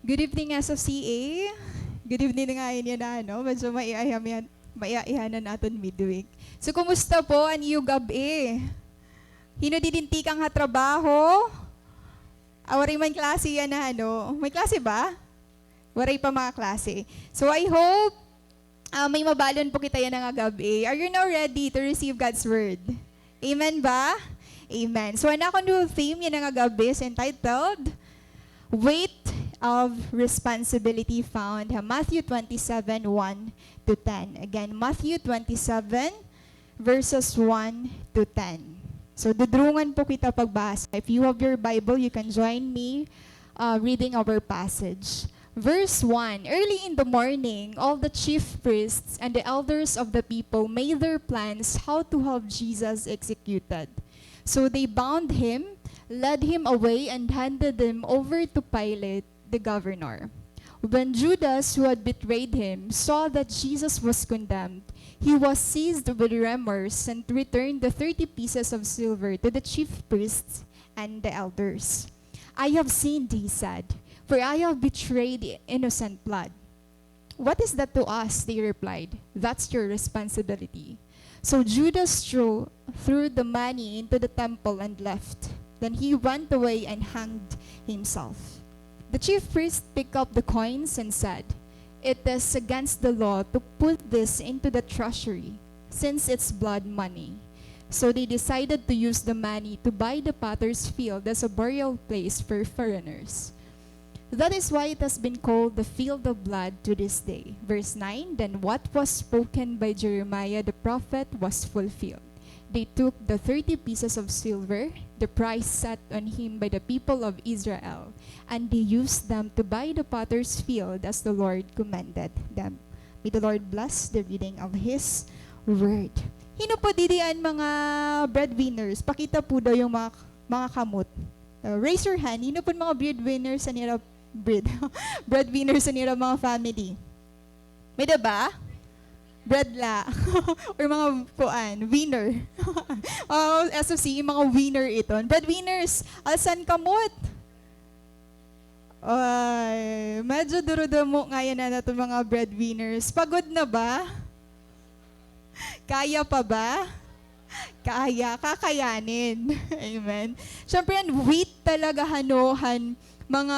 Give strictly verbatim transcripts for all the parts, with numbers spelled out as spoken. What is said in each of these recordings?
Good evening, S F C A. Good evening na nga ini, ano, medyo maiaihan, maiaihan an aton midweek. So, kumusta po an iyo gab-i? Hin-o didi an tikang ha trabaho? Ah, waray man klase yana, ano? May klase ba? Waray pa mga klase. So, I hope Ah, may mabalon po kita yana nga gab-i. Are you now ready to receive God's word? Amen ba? Amen. So, an akon theme yana nga gab-i is entitled Weight of Responsibility, found ha Matthew twenty-seven, one to ten. Again, Matthew twenty-seven, verses one to ten. So, dudurungan po kita pagbasa. If you have your Bible, you can join me, uh, reading our passage. Verse one, "Early in the morning, all the chief priests and the elders of the people made their plans how to have Jesus executed. So they bound him, led him away, and handed him over to Pilate, the governor. When Judas, who had betrayed him, saw that Jesus was condemned, he was seized with remorse and returned the thirty pieces of silver to the chief priests and the elders. 'I have sinned,' he said, 'for I have betrayed innocent blood.' 'What is that to us?' they replied. 'That's your responsibility.' So Judas threw, threw the money into the temple and left. Then he went away and hanged himself. The chief priest picked up the coins and said, 'It is against the law to put this into the treasury, since it's blood money.' So they decided to use the money to buy the potter's field as a burial place for foreigners. That is why it has been called the field of blood to this day." Verse nine, "Then what was spoken by Jeremiah the prophet was fulfilled. They took the thirty pieces of silver, the price set on him by the people of Israel, and they used them to buy the potter's field as the Lord commanded them." May the Lord bless the reading of His word. Hin-o po didi an mga breadwinners? Pakita po daw yung mga, mga kamot. Uh, raise your hand. Hin-o po mga breadwinners an ira bread. Breadwinners an ira mga family. May-ada ba? Bread la. Or mga kuan, winner. Oh, S F C, mga winner iton. Breadwinners, alsan kamot. Ay, medyo durudamo ngay-an an aton mga breadwinners. Pagod na ba? Kaya pa ba? Kaya, kakayanin. Amen. Siyempre, an weight talaga, hano, han mga,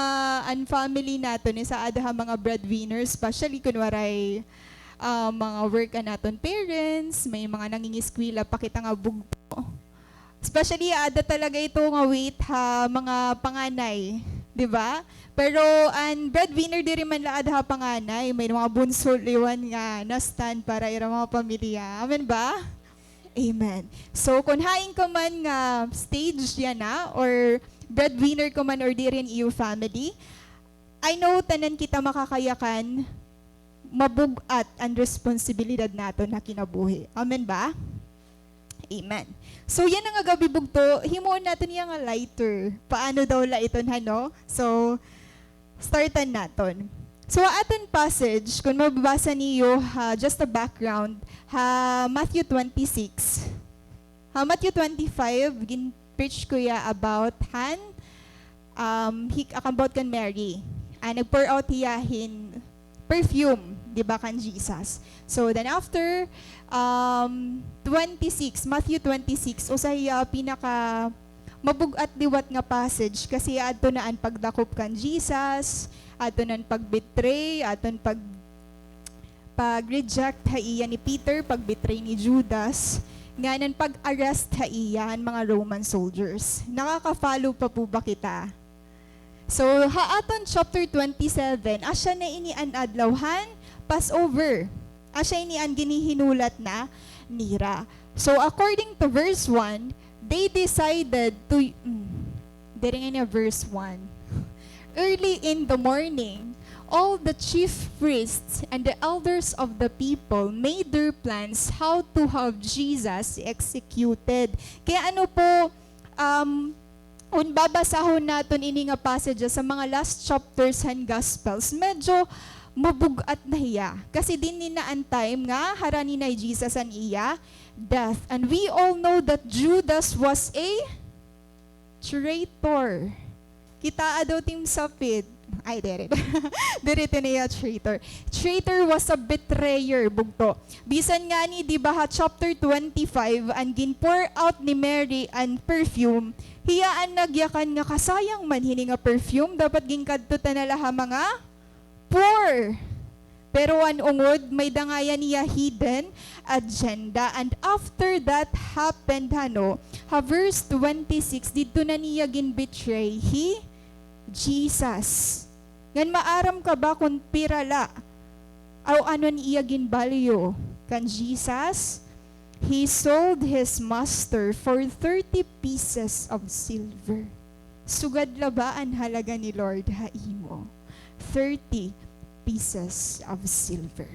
an family naton, isa ada ha mga breadwinners, especially kun waray, ah, mga work an aton parents, may mga nangingiskwela pa kita nga bugto. Especially, ada talaga ito nga weight ha mga panganay, di ba? Pero an breadwinner diri man la ada ha panganay, may mga bunso liwan nga na-stand para ira mga pamilya. Amen ba? Amen. So, kun hain ka man nga stage yana, or breadwinner ka man or diri an iyo family, I know tanan kita makakayakan mabug-at an responsibilidad naton ha kinabuhi. Amen ba? Amen. So, yana nga gab-i bugto, himoon naton iya nga lighter. Paano daw la iton, hano? So, startan naton. So, ha aton passage, kun mababasa niyo, ha, just a background, ha Matthew twenty-six. Ha Matthew twenty-five, gin-preach ko hiya about han, um, hi-, about kan Mary. Ah, nag-pour out hiya hin perfume, di ba, kan Jesus. So, then after, um, twenty-six, Matthew twenty-six, usa hiya pinaka mabug-at liwat nga passage kasi adto na an pagdakop kan Jesus, adto na an pag-betray, adto an pag- pag-reject ha iya ni Peter, pag-betray ni Judas, ngan an pag-arrest ha iya han mga Roman soldiers. Nakaka-follow pa po ba kita? So, ha aton chapter twenty-seven, asya na ini an adlaw han Passover. Asya ini an ginhihinulat na nira. So, according to verse one, they decided to, mm, Diri ngani verse one. Early in the morning, all the chief priests and the elders of the people made their plans how to have Jesus executed. Kaya ano po, um, kun babasahon naton ini nga passages sa mga last chapters han Gospels, medyo mabug-at na hiya. Kasi dinhi na an time nga harani na hi Jesus an iya death. And we all know that Judas was a traitor. Kitaa daw tim sapit. Ay, diri. Diri ito niya traitor. Traitor was a betrayer, bugto. Bisan ngani, di ba, ha chapter twenty-five, an gin-pour out ni Mary an perfume, hiya an nagyakan nga kasayang man hini nga perfume, dapat ginkadto ta na la ha mga poor. Pero an ungod, may-ada ngani hiya hidden agenda. And after that happened, hano, ha verse twenty-six, didto na niya gin-betray hi Jesus. Ngan maaram ka ba kon pira la, aw ano an iya ginbalyo kan Jesus? He sold his master for thirty pieces of silver. Sugad la ba an halaga ni Lord ha imo? Thirty pieces of silver.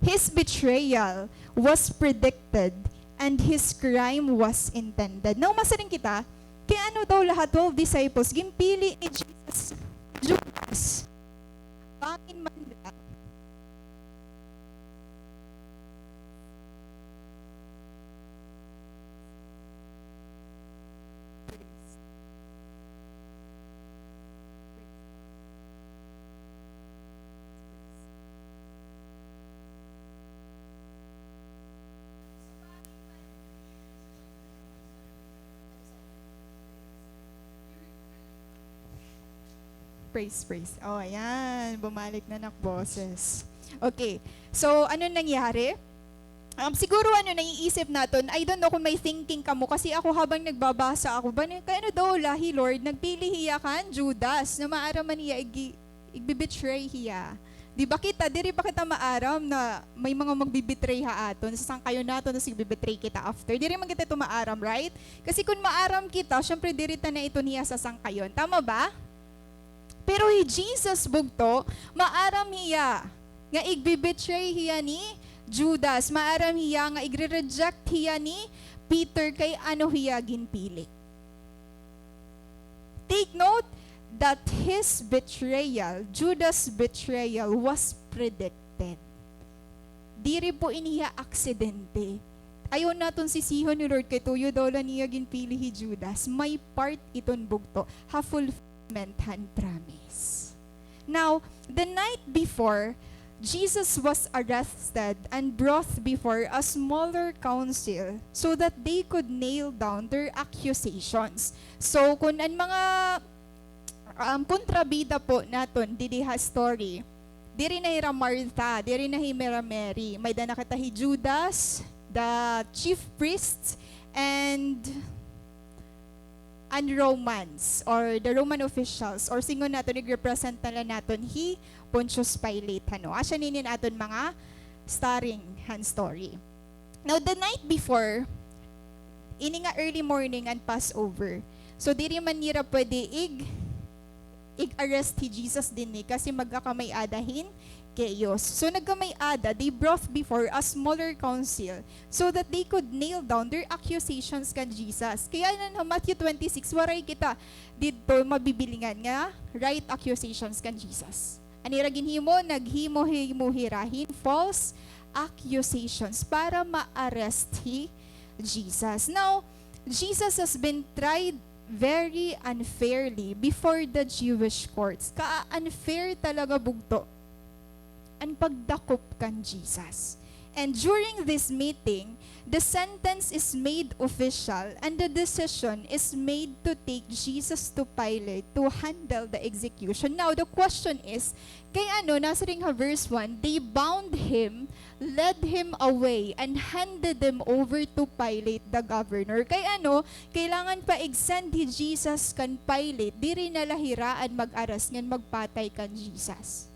His betrayal was predicted and his crime was intended. Now, masiring kita, kay ano daw la ha twelve disciples, ginpili ni Jesus Judas. Bangin man la. Praise, praise. Oh, ayan. Bumalik na nak boses. Okay. So, ano nangyari? Um, siguro, ano, naiisip naton, I don't know kung may thinking kamo, kasi ako habang nagbabasa ako, ba, kay ano daw la hi Lord, nagpili hiya kan Judas, na maaram man hiya, igi-, igbe-betray hiya. Di ba kita, diri pa kita maaram na may mga magbe-betray ha aton, sasangkayon naton, tas igbe-betray kita after. Diri man kita ito maaram, right? Kasi kung maaram kita, syempre diri ta na ito niya sasangkayon. Tama ba? Pero hi Jesus, bugto, maaram hiya nga igbe-betray hiya ni Judas, maaram hiya nga igre-reject hiya ni Peter, kay ano hiya ginpili. Take note that his betrayal, Judas' betrayal, was predicted. Diri po ini hiya aksidente. Ayaw naton sisihon ni Lord kay tuyo daw la niya ginpili hi Judas. May part iton, bugto, ha fulfillment han promise. Now, the night before, Jesus was arrested and brought before a smaller council so that they could nail down their accusations. So, kun an mga, um, kontrabida po naton didi ha story, diri na hira Martha, diri na hira Mary. May-ada na kita hi Judas, the chief priests, and an Romans or the Roman officials, or sidngon naton, igrepresent na la naton hi Pontius Pilate, hano. Asya nini an aton mga starring han story. Now, the night before, ini nga early morning an Passover. So, diri man nira pwede ig-, ig-arrest hi Jesus dinhi kasi magkakamay-ada hin chaos. So, nagkamay-ada, they brought before a smaller council so that they could nail down their accusations kan Jesus. Kay anan ha Matthew twenty-six, waray kita didto mabibilingan nga right accusations kan Jesus. An ira ginhimo, naghimo-himo hira hin false accusations para ma-arrest hi Jesus. Now, Jesus has been tried very unfairly before the Jewish courts. Ka-unfair talaga, bugto, an pagdakop kan Jesus. And during this meeting, the sentence is made official and the decision is made to take Jesus to Pilate to handle the execution. Now, the question is, kay ano, nasiring ha verse one, they bound him, led him away, and handed him over to Pilate, the governor. Kay ano, kailangan pa ig-send hi Jesus kan Pilate, diri na la hira an mag-arrest ngan magpatay kan Jesus.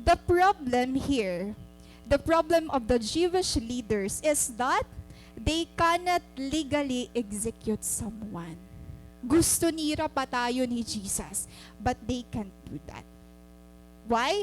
The problem here, the problem of the Jewish leaders is that they cannot legally execute someone. Gusto nira patayon hi Jesus, but they can't do that. Why?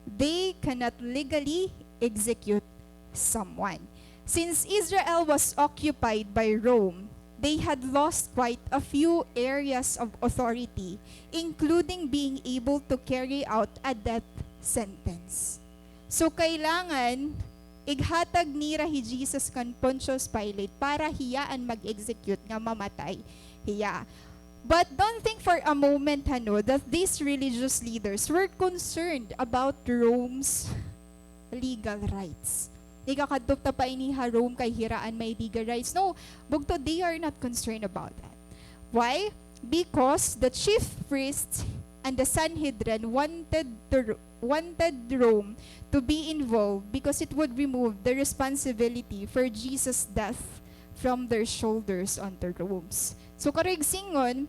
They cannot legally execute someone. Since Israel was occupied by Rome, they had lost quite a few areas of authority, including being able to carry out a death sentence. So, kailangan ighatag nira hi Jesus kan Pontius Pilate para hiya an mag-execute nga mamatay hiya. But don't think for a moment, ano, that these religious leaders were concerned about Rome's legal rights. Ikakadto ta pa ini ha Rome kay hira an may legal rights. No, bugto, they are not concerned about that. Why? Because the chief priests and the Sanhedrin wanted to, wanted Rome to be involved because it would remove the responsibility for Jesus' death from their shoulders onto Rome's. So, karuyag sidngon,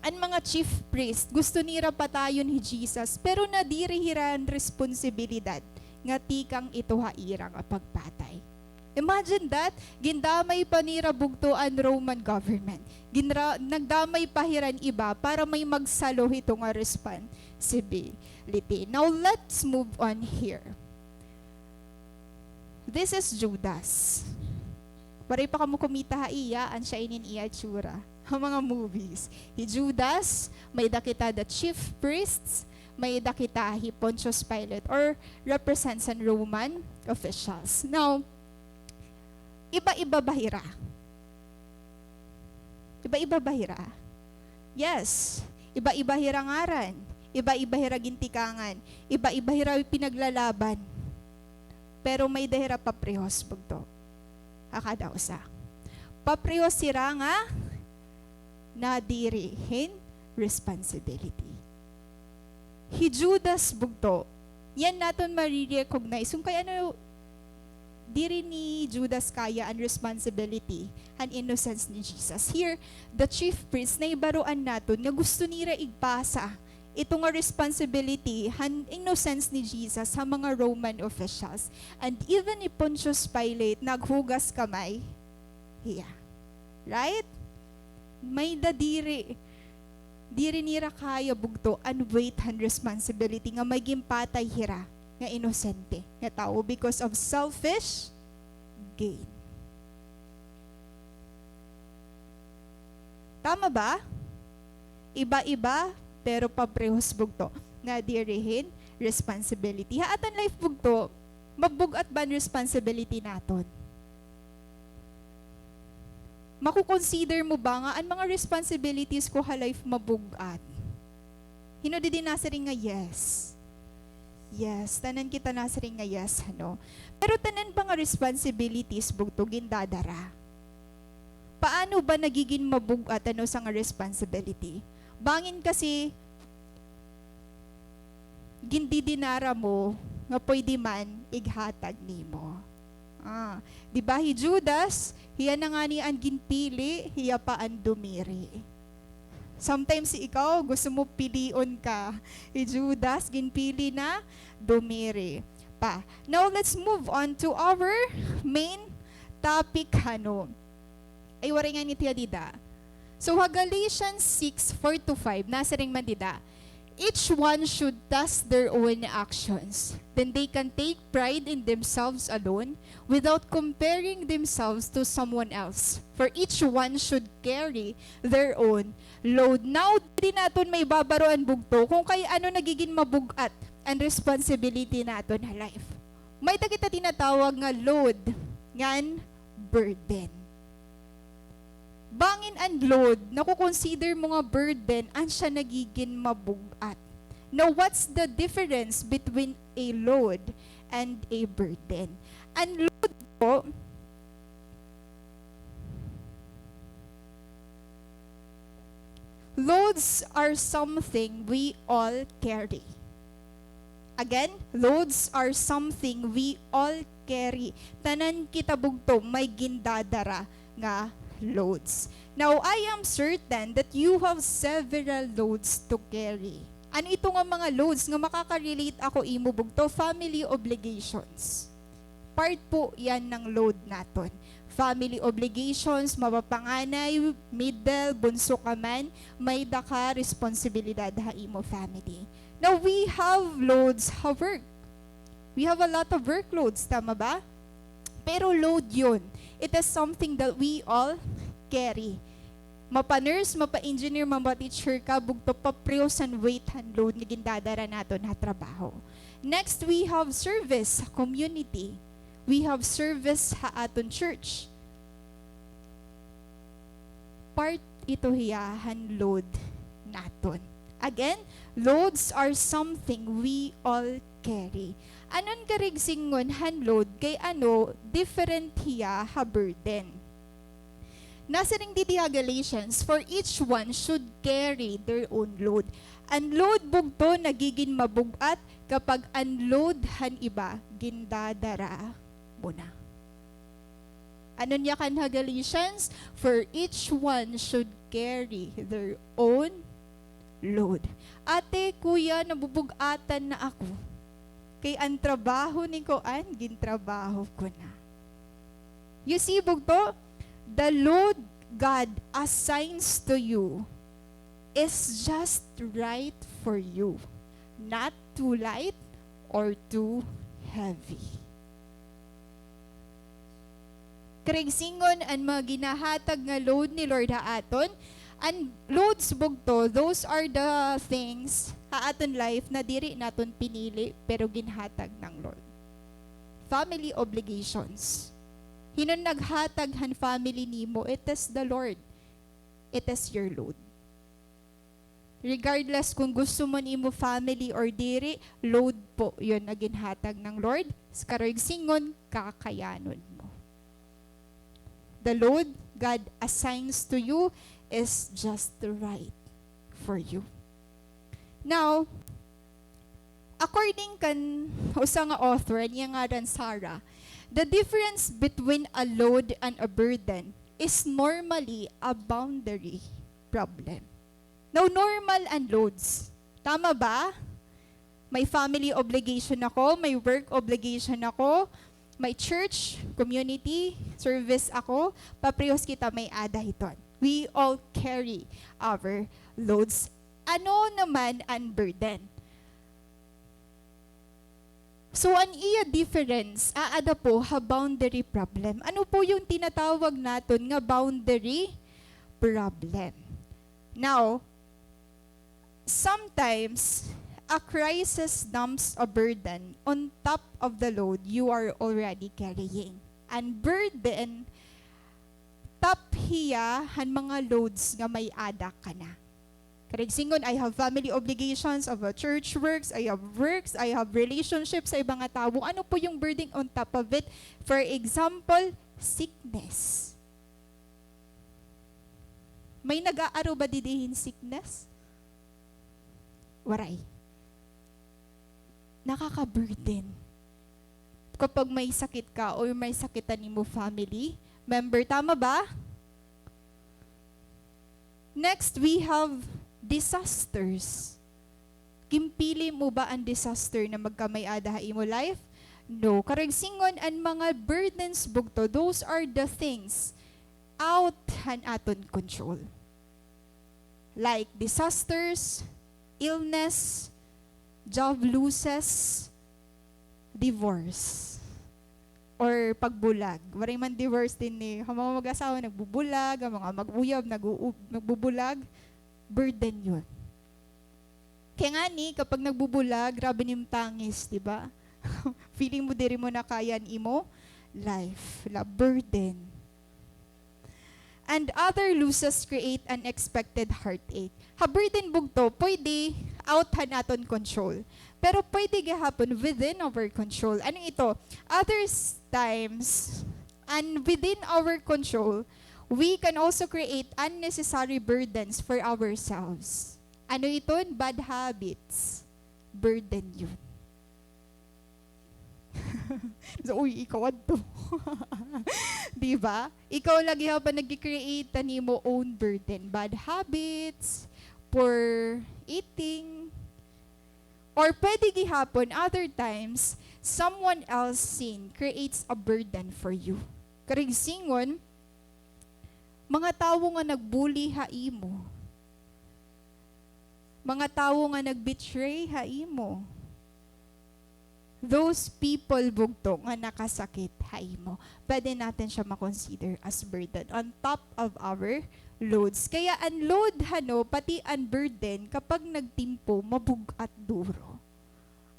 an mga chief priest, gusto nira patayon hi Jesus, pero nadiri hira an responsibilidad nga tikang ito ha ira nga pagpatay. Imagine that, gindamay pa nira bugto an Roman government. Ginra-, nagdamay pa hira hin iba para may magsalo hito nga responsibility. Now, let's move on here. This is Judas. Waray pa kamo kumita ha iya, asya ini an iya itsura ha mga movies. Hi Judas, may-ada kita the chief priests, may-ada kita hi Pontius Pilate, or represents an Roman officials. Now, iba-iba ba hira? Iba-iba ba hira? Yes. Iba-iba hira ngaran. Iba-iba hira gintikangan. Iba-iba hira pinaglalaban. Pero may-ada hira paprehos bugto ha kada usa. Paprehos hira nga nadiri hin responsibility. Hi Judas bugto, yana naton mare-recognize kon kay ano, diri ni Judas kaya an responsibility han innocence ni Jesus. Here, the chief priests, nahibaroan naton nga gusto nira igpasa ito nga responsibility han innocence ni Jesus ha mga Roman officials. And even ni Pontius Pilate, naghugas kamay hiya. Right? May-ada diri, diri nira kaya bugto an weight han responsibility nga may ginpatay hira nga inosente nga tawo because of selfish gain. Tama ba? Iba-iba, pero paprehos bugto. Nadiri hin responsibility. Ha aton life bugto, mabug-at ba an responsibility naton? Mako-consider mo ba nga an mga responsibilities ko ha life mabug-at? Hin-o didi nasiring nga yes? Yes, tanan kita nasiring nga yes, ano? Pero tanan ba nga responsibilities bugto gindadara? Paano ba nagigin mabug-at an usa nga responsibility? Bangin kasi gindidinara mo nga pwede man ighatag nimo. Ah, di ba hi Judas, hiya na ngani an ginpili, hiya pa an dumiri. Sometimes ikaw, gusto mo pilion ka. Hi Judas, ginpili na, dumiri pa. Now, let's move on to our main topic, ano. Ay, waray ngani tiya dida. So, ha Galatians six, four to five, nasiring man dida, "Each one should test their own actions. Then they can take pride in themselves alone without comparing themselves to someone else. For each one should carry their own load." Now, diri naton maibabaroan bugto kon kay ano nagigin mabug-at an responsibility naton ha life. May-ada kita tinatawag nga load ngan burden. Bangin an load, nako-consider mo nga burden, asya nagigin mabug-at. Now, what's the difference between a load and a burden? An load po, loads are something we all carry. Again, loads are something we all carry. Tanan kita bugto may gindadara nga loads. Now, I am certain that you have several loads to carry. Ano ito nga mga loads nga makaka-relate ako imo bugto? Family obligations. Part po yan ng load naton. Family obligations, mapapanganay, middle, bunso ka man, may-ada ka responsibilidad ha imo family. Now, we have loads ha work. We have a lot of workloads, tama ba? Pero load yun. It is something that we all carry. Mapa-nurse, mapa-engineer, mapa-teacher ka, bugto, paprehos an weight han load nga gindadara naton ha trabaho. Next, we have service ha community. We have service ha aton church. Part ito hiya han load naton. Again, loads are something we all carry. Ano an karuyag sidngon han load? Kay ano, different hiya ha burden. Nasiring didi ha Galatians, "For each one should carry their own load." An load bugto nagigin mabug-at kapag an load han iba gindadara mo na. Ano niya kan ha Galatians? "For each one should carry their own load." Ate, kuya, nabubug-atan na ako. Kay an trabaho ni kuan, gintrabaho ko na. You see, bugto, the load God assigns to you is just right for you. Not too light or too heavy. Karuyag sidngon an mga ginahatag nga load ni Lord ha aton. An loads bugto, those are the things ha aton life na diri naton pinili, pero ginhatag ng Lord. Family obligations. Hin-o an naghatag han family nimo? It is the Lord. It is your load. Regardless kung gusto mo an imo family or diri, load po yun na ginhatag ng Lord. Sa karuyag sidngon, kakayanon mo. The load God assigns to you is just right for you. Now, according kan usa nga author, an iya ngaran Sarah, the difference between a load and a burden is normally a boundary problem. Now, normal an loads. Tama ba? May family obligation ako, may work obligation ako, may church, community, service ako, paparehos kita may-ada hiton. We all carry our loads. Ano naman an burden? So, an iya difference, aada po ha boundary problem. Ano po yung tinatawag naton nga boundary problem? Now, sometimes, a crisis dumps a burden on top of the load you are already carrying. An burden, top hiya han mga loads nga may-ada ka na. Karuyag sidngon, I have family obligations, I have church works, I have works, I have relationships sa iba nga tawo. Ano po yung burden on top of it? For example, sickness. May nag-aaro ba didi hin sickness? Waray. Nakaka-burden. Kapag may sakit ka or may sakit an imo family member, tama ba? Next, we have disasters. Ginpili mo ba an disaster na magkamay-ada ha imo life? No. Karuyag sidngon, an mga burdens bugto, those are the things out han aton control. Like disasters, illness, job losses, divorce, or pagbulag. Waray man divorce dinhi. An mga mag-asawa nagbubulag, an mga mag-uyab nag-uu-, nagbubulag. Burden yun. Kaya ngani, kapag nagbubulag, grabe an im tangis, di ba? Feeling mo diri mo na kaya an imo life. La burden. And other losses create unexpected heartache. Ha burden bugto, pwede out han aton control. Pero pwede gihapon within our control. Ano ito? Other s-, times, and within our control, we can also create unnecessary burdens for ourselves. Ano iton? Bad habits. Burden yun. So, uy, ikaw adto. Di ba? Ikaw lagi ha pa nag-create han imo own burden. Bad habits, poor eating, or pwede gihapon, other times, someone else's sin creates a burden for you. Karuyag sidngon, mga tawo nga nag-bully ha imo. Mga tawo nga nag-betray ha imo. Those people, bugto, nga nakasakit ha imo. Pwede natin siya ma-consider as burden on top of our loads. Kaya an load, hano, pati an burden, kapag nagtimpo, mabug-at duro.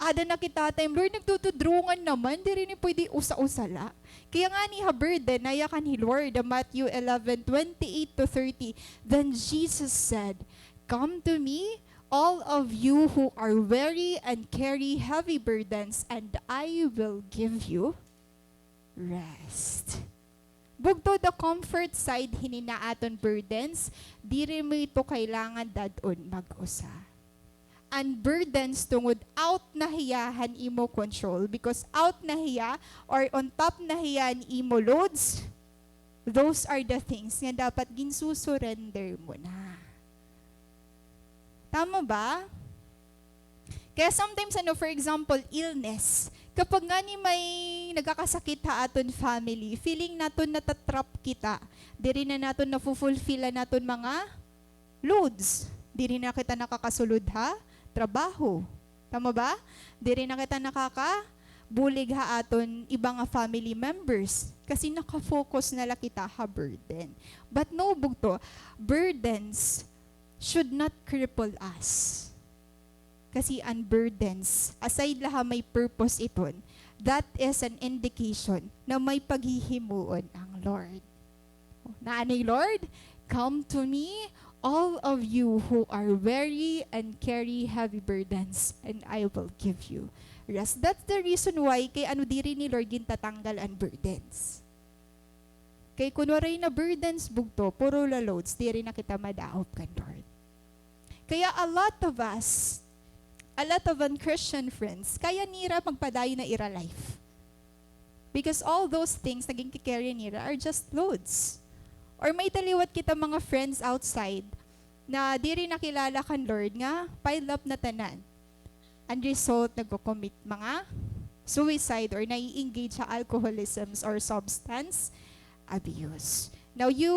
Ada na kita time, Lord, nagtutudrungan naman, diri ni pwede usa-usa la. Kaya ngani ha burden, nayakan hi Lord, ha Matthew eleven twenty-eight to thirty. Then Jesus said, "Come to me, all of you who are weary and carry heavy burdens, and I will give you rest." Bugto, the comfort side hini nga aton burdens, diri mo ito kailangan dad-on mag-usa. An burdens tungod out na hiya han imo control, because out na hiya or on top na hiya han imo loads, those are the things nga dapat ginsusurrender mo na. Tama ba? Kaya sometimes, ano, for example, illness. Kapag ngani may nagkakasakit ha aton family, feeling naton natatrap kita. Diri na naton nafu-fulfill an aton mga loads. Diri na kita nakakasulod ha trabaho. Tama ba? Diri na kita nakakabulig ha aton iba nga family members. Kasi naka-focus na la kita ha burden. But no, bugto, burdens should not cripple us. Kasi an burdens, aside la ha may purpose iton, that is an indication na may paghihimuon an Lord. Naa ni Lord, "Come to me, all of you who are weary and carry heavy burdens, and I will give you rest." That's the reason why kay ano diri ni Lord gintatanggal an burdens. Kay kun waray na burdens, bugto, puro la loads, diri na kita madaop kan Lord. Kaya a lot of us, a lot of our Christian friends, kaya nira magpadayon ha ira life. Because all those things nga ginki-carry nira are just loads. Or may taliwat kita mga friends outside na diri nakilala kan Lord nga pile up na tanan. An result, nagko-commit mga suicide or nai-engage ha alcoholisms or substance abuse. Now, you,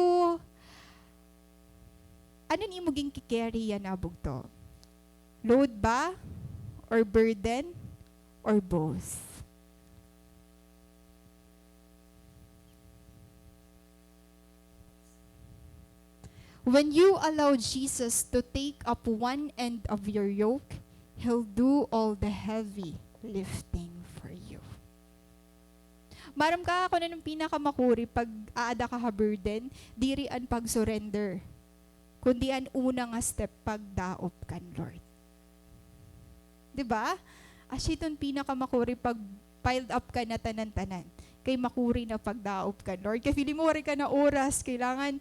ano an imo ginki-carry yana, bugto? Load ba? Or burden? Or both? When you allow Jesus to take up one end of your yoke, He'll do all the heavy lifting for you. Maaram ka, kun ano an pinakamakuri pag aada ka ha burden, diri an pag-surrender, kundi an una nga step, pagdaop kan Lord. Di ba? Asya iton pinakamakuri pag piled up ka na tanan-tanan. Kay makuri na pagdaop kan Lord. Kay feeling mo waray ka na oras, kailangan,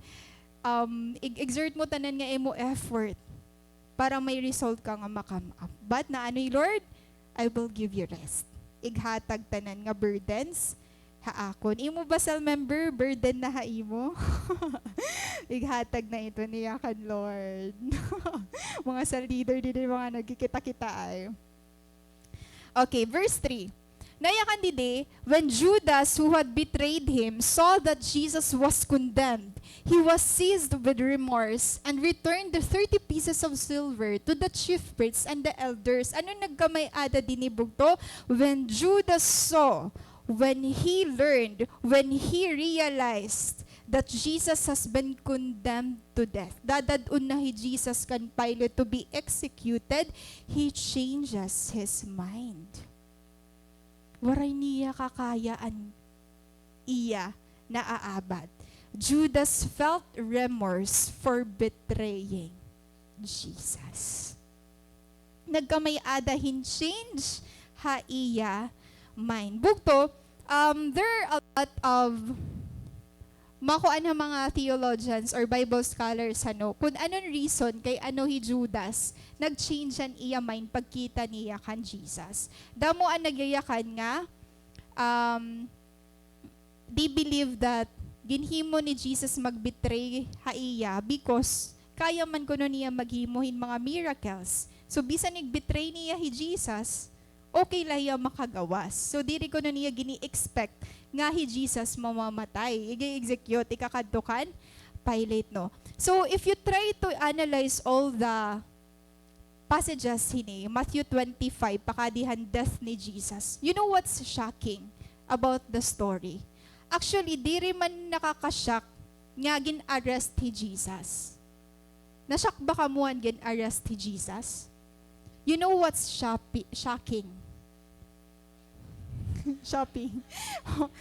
um, ig-, exert mo tanan nga imo effort para may result ka nga ma-come up. But naano hi Lord, "I will give you rest." Ighatag tanan nga burdens ha akon. Imo ba cell member, burden na ha imo? Ighatag na ito niya kan Lord. Mga cell leader didi, mga nagkikita-kita ay. Okay, verse three. Nayakan didi, when Judas, who had betrayed him, saw that Jesus was condemned, he was seized with remorse and returned the thirty pieces of silver to the chief priests and the elders. Ano nagkamay-ada dinhi, bugto? When Judas saw, when he learned, when he realized that Jesus has been condemned to death. Dadad-on na hi Jesus kan Pilate to be executed, he changes his mind. Waray niya kakaya an iya naaabat. Judas felt remorse for betraying Jesus. Nagkamay-ada hin change ha iya mind. Bugto, um, there are a lot of makuan ha mga theologians or Bible scholars, ano, kun anon reason kay ano hi Judas nag-change an iya mind pagkita niya kan Jesus. Damo an nagyayakan nga, um, they believe that ginhimo ni Jesus mag-betray ha iya because kaya man kuno niya maghimo hin mga miracles. So, bisan ig-betray niya hi Jesus, okay la hiya makagawas. So, diri kuno niya gini-expect nga hi Jesus mamamatay. Ig-execute, ikakadto kan Pilate, no? So, if you try to analyze all the passages hini, Matthew twenty-five, pakadi han death ni Jesus. You know what's shocking about the story? Actually, diri man nakaka-shock nga gin-arrest hi Jesus. Na-shock ba kamo han gin-arrest hi Jesus? You know what's shoppi-, shocking Shopping.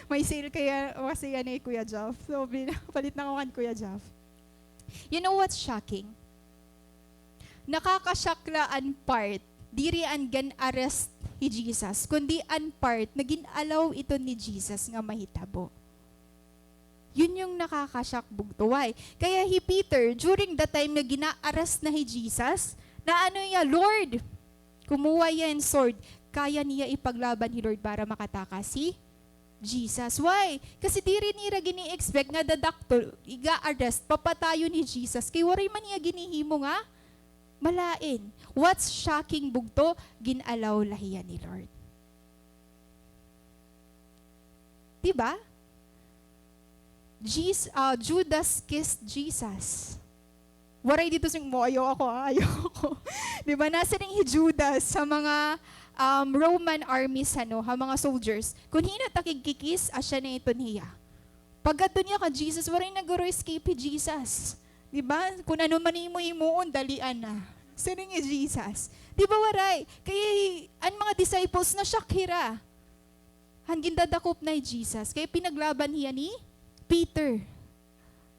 May sale kaya, kasi ano eh, Kuya Jeff. So, bin-, palit na ako kan Kuya Jeff. You know what's shocking? Nakaka-shock la an part, diri an gin-arrest hi Jesus, kundi an part na gin-allow ito ni Jesus nga mahitabo. Yun yung nakaka-shock, bugto. Why? Kaya hi Peter, during the time nga gina-arrest na hi Jesus, naano hiya, "Lord," kumuha hiya hin sword. Kaya niya ipaglaban hi Lord para makatakas hi Jesus. Why? Kasi diri nira gini-expect nga dadakto, iga-arrest, papatayon hi Jesus. Kay waray man hiya ginihimo nga malain. What's shocking, bugto? Gin-allow la hiya ni Lord. Di ba? Jes-, ah, Judas kissed Jesus. Waray didto sing mo, "Ayaw ako, ah, ayaw ako." Di ba? Nasiring hi Judas ha mga, um, Roman armies, ano, ha mga soldiers. Kon hin-o it akigki-kiss, asya na iton hiya. Pagkadto niya kan Jesus, waray na guro escape hi Jesus. Di ba? Kon ano man imo himuon, dalian na. Siring hi Jesus. Di ba waray? Kay an mga disciples na-shock hira. Han gindadakop na hi Jesus. Kay pinaglaban hiya ni Peter.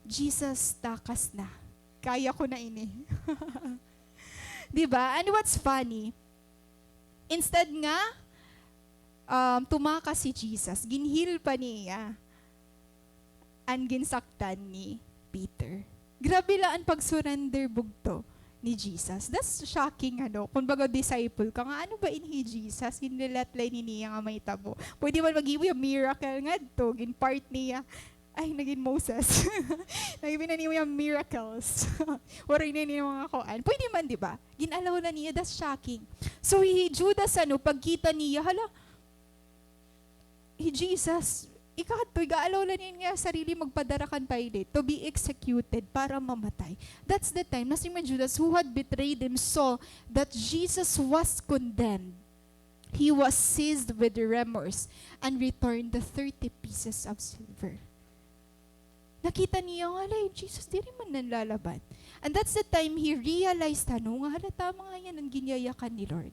Jesus, takas na. Kaya ko na ini. Di ba? And what's funny, instead nga, um, tumakas hi Jesus, gin-heal pa niya an ginsaktan ni Peter. Grabe la an pag-surrender, bugto, ni Jesus. That's shocking, ano? Kon baga disciple ka nga, "Ano ba ini hi Jesus? Ginle-let la ini niya nga mahitabo." Pwede man maghimo hiya miracle ngadto, gin-part niya. Ay, nagin Moses. Nagin, pinanimo niya miracles. Waray na ini mga kuan. Pwede man, di ba? Gin-allow la niya, that's shocking. So, hi Judas, ano, pagkita niya, hala, hi Jesus, ikadto, iga-allow la niya nga sarili magpadara kan Pilate to be executed, para mamatay. That's the time, nasiring man hi Judas, who had betrayed him, saw that Jesus was condemned. He was seized with remorse and returned the thirty pieces of silver. Nakita niya nga, "Hala, hi Jesus, diri man nanlalaban." And that's the time he realized, ano, nga, "Hala, tama nga yan an ginyayakan ni Lord.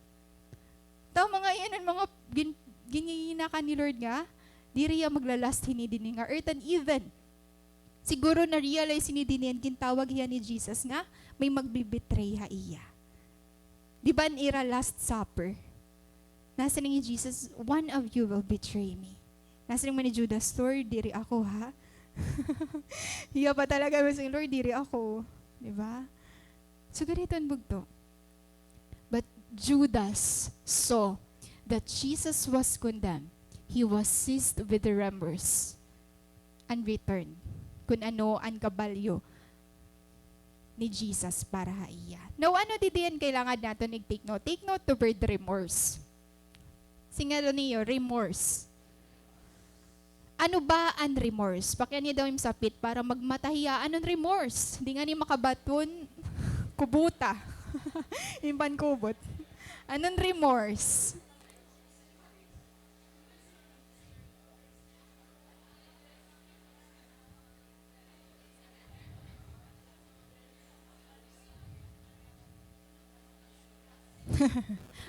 Tama nga yan an mga gin-, ginyayinakan ni Lord nga, diri hiya magla-last hini dinhi nga earth." And even, siguro na-realize hini dinhi an gintawag hiya ni Jesus nga may magbi-betray ha iya. Di ba an ira Last Supper? Nasiring hi Jesus, "One of you will betray me." Nasiring man hi Judas, "Lord, diri ako, ha?" Hiya pa talaga nasiring, "Lord, diri ako." Di ba? So, ganito an bugto. But Judas saw that Jesus was condemned. He was seized with remorse and returned. Kon ano an kabalyo ni Jesus para ha iya. Now, ano didi an kailangan naton ig-take note? Take note the word remorse. Singadto niyo, remorse. Ano ba an remorse? Pakiana daw im sapit para magmata hiya. Ano an remorse? Di ngani makabaton, kubota. Im pankubot. Ano an remorse?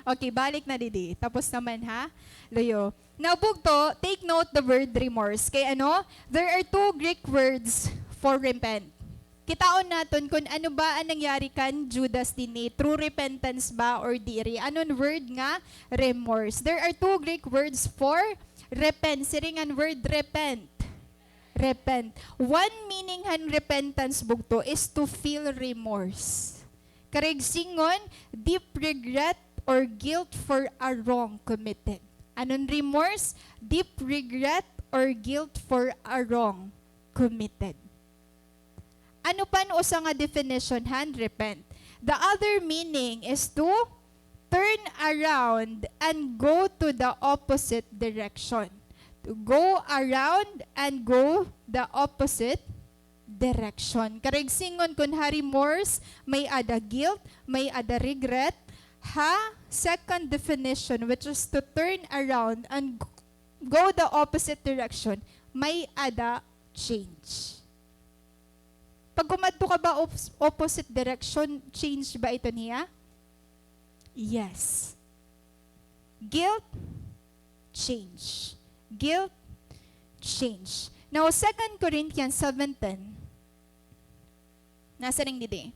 Okay, balik na didi. Tapos naman, ha? Luyo. Now, bugto, take note the word remorse. Kay ano? There are two Greek words for repent. Kitaon naton kon ano ba an nangyari kan Judas dinhi. True repentance ba or diri? Ano an word nga remorse? There are two Greek words for repent. Siring an word repent. Repent. One meaning han repentance, bugto, is to feel remorse. Karuyag sidngon, deep regret or guilt for a wrong committed. Ano an remorse? Deep regret or guilt for a wrong committed. Ano pa an usa nga definition han repent? The other meaning is to turn around and go to the opposite direction. To go around and go the opposite direction. Karuyag sidngon kon ha remorse, may-ada guilt, may-ada regret. Ha second definition, which is to turn around and g-, go the opposite direction, may-ada change. Pag kumadto ka ba op-, opposite direction, change ba ito niya? Yes. Guilt, change. Guilt, change. Now, Second Corinthians seven ten, nasiring didi,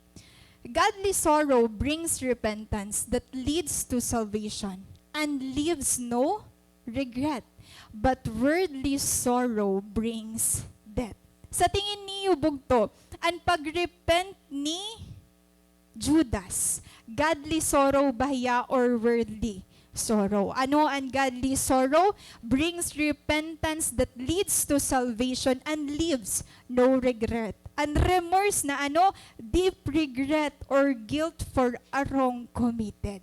"Godly sorrow brings repentance that leads to salvation and leaves no regret, but worldly sorrow brings death." Sa tingin niyo, bugto, an pag-repent ni Judas, godly sorrow ba hiya or worldly sorrow? Ano an godly sorrow? Brings repentance that leads to salvation and leaves no regret. An remorse na ano? Deep regret or guilt for a wrong committed.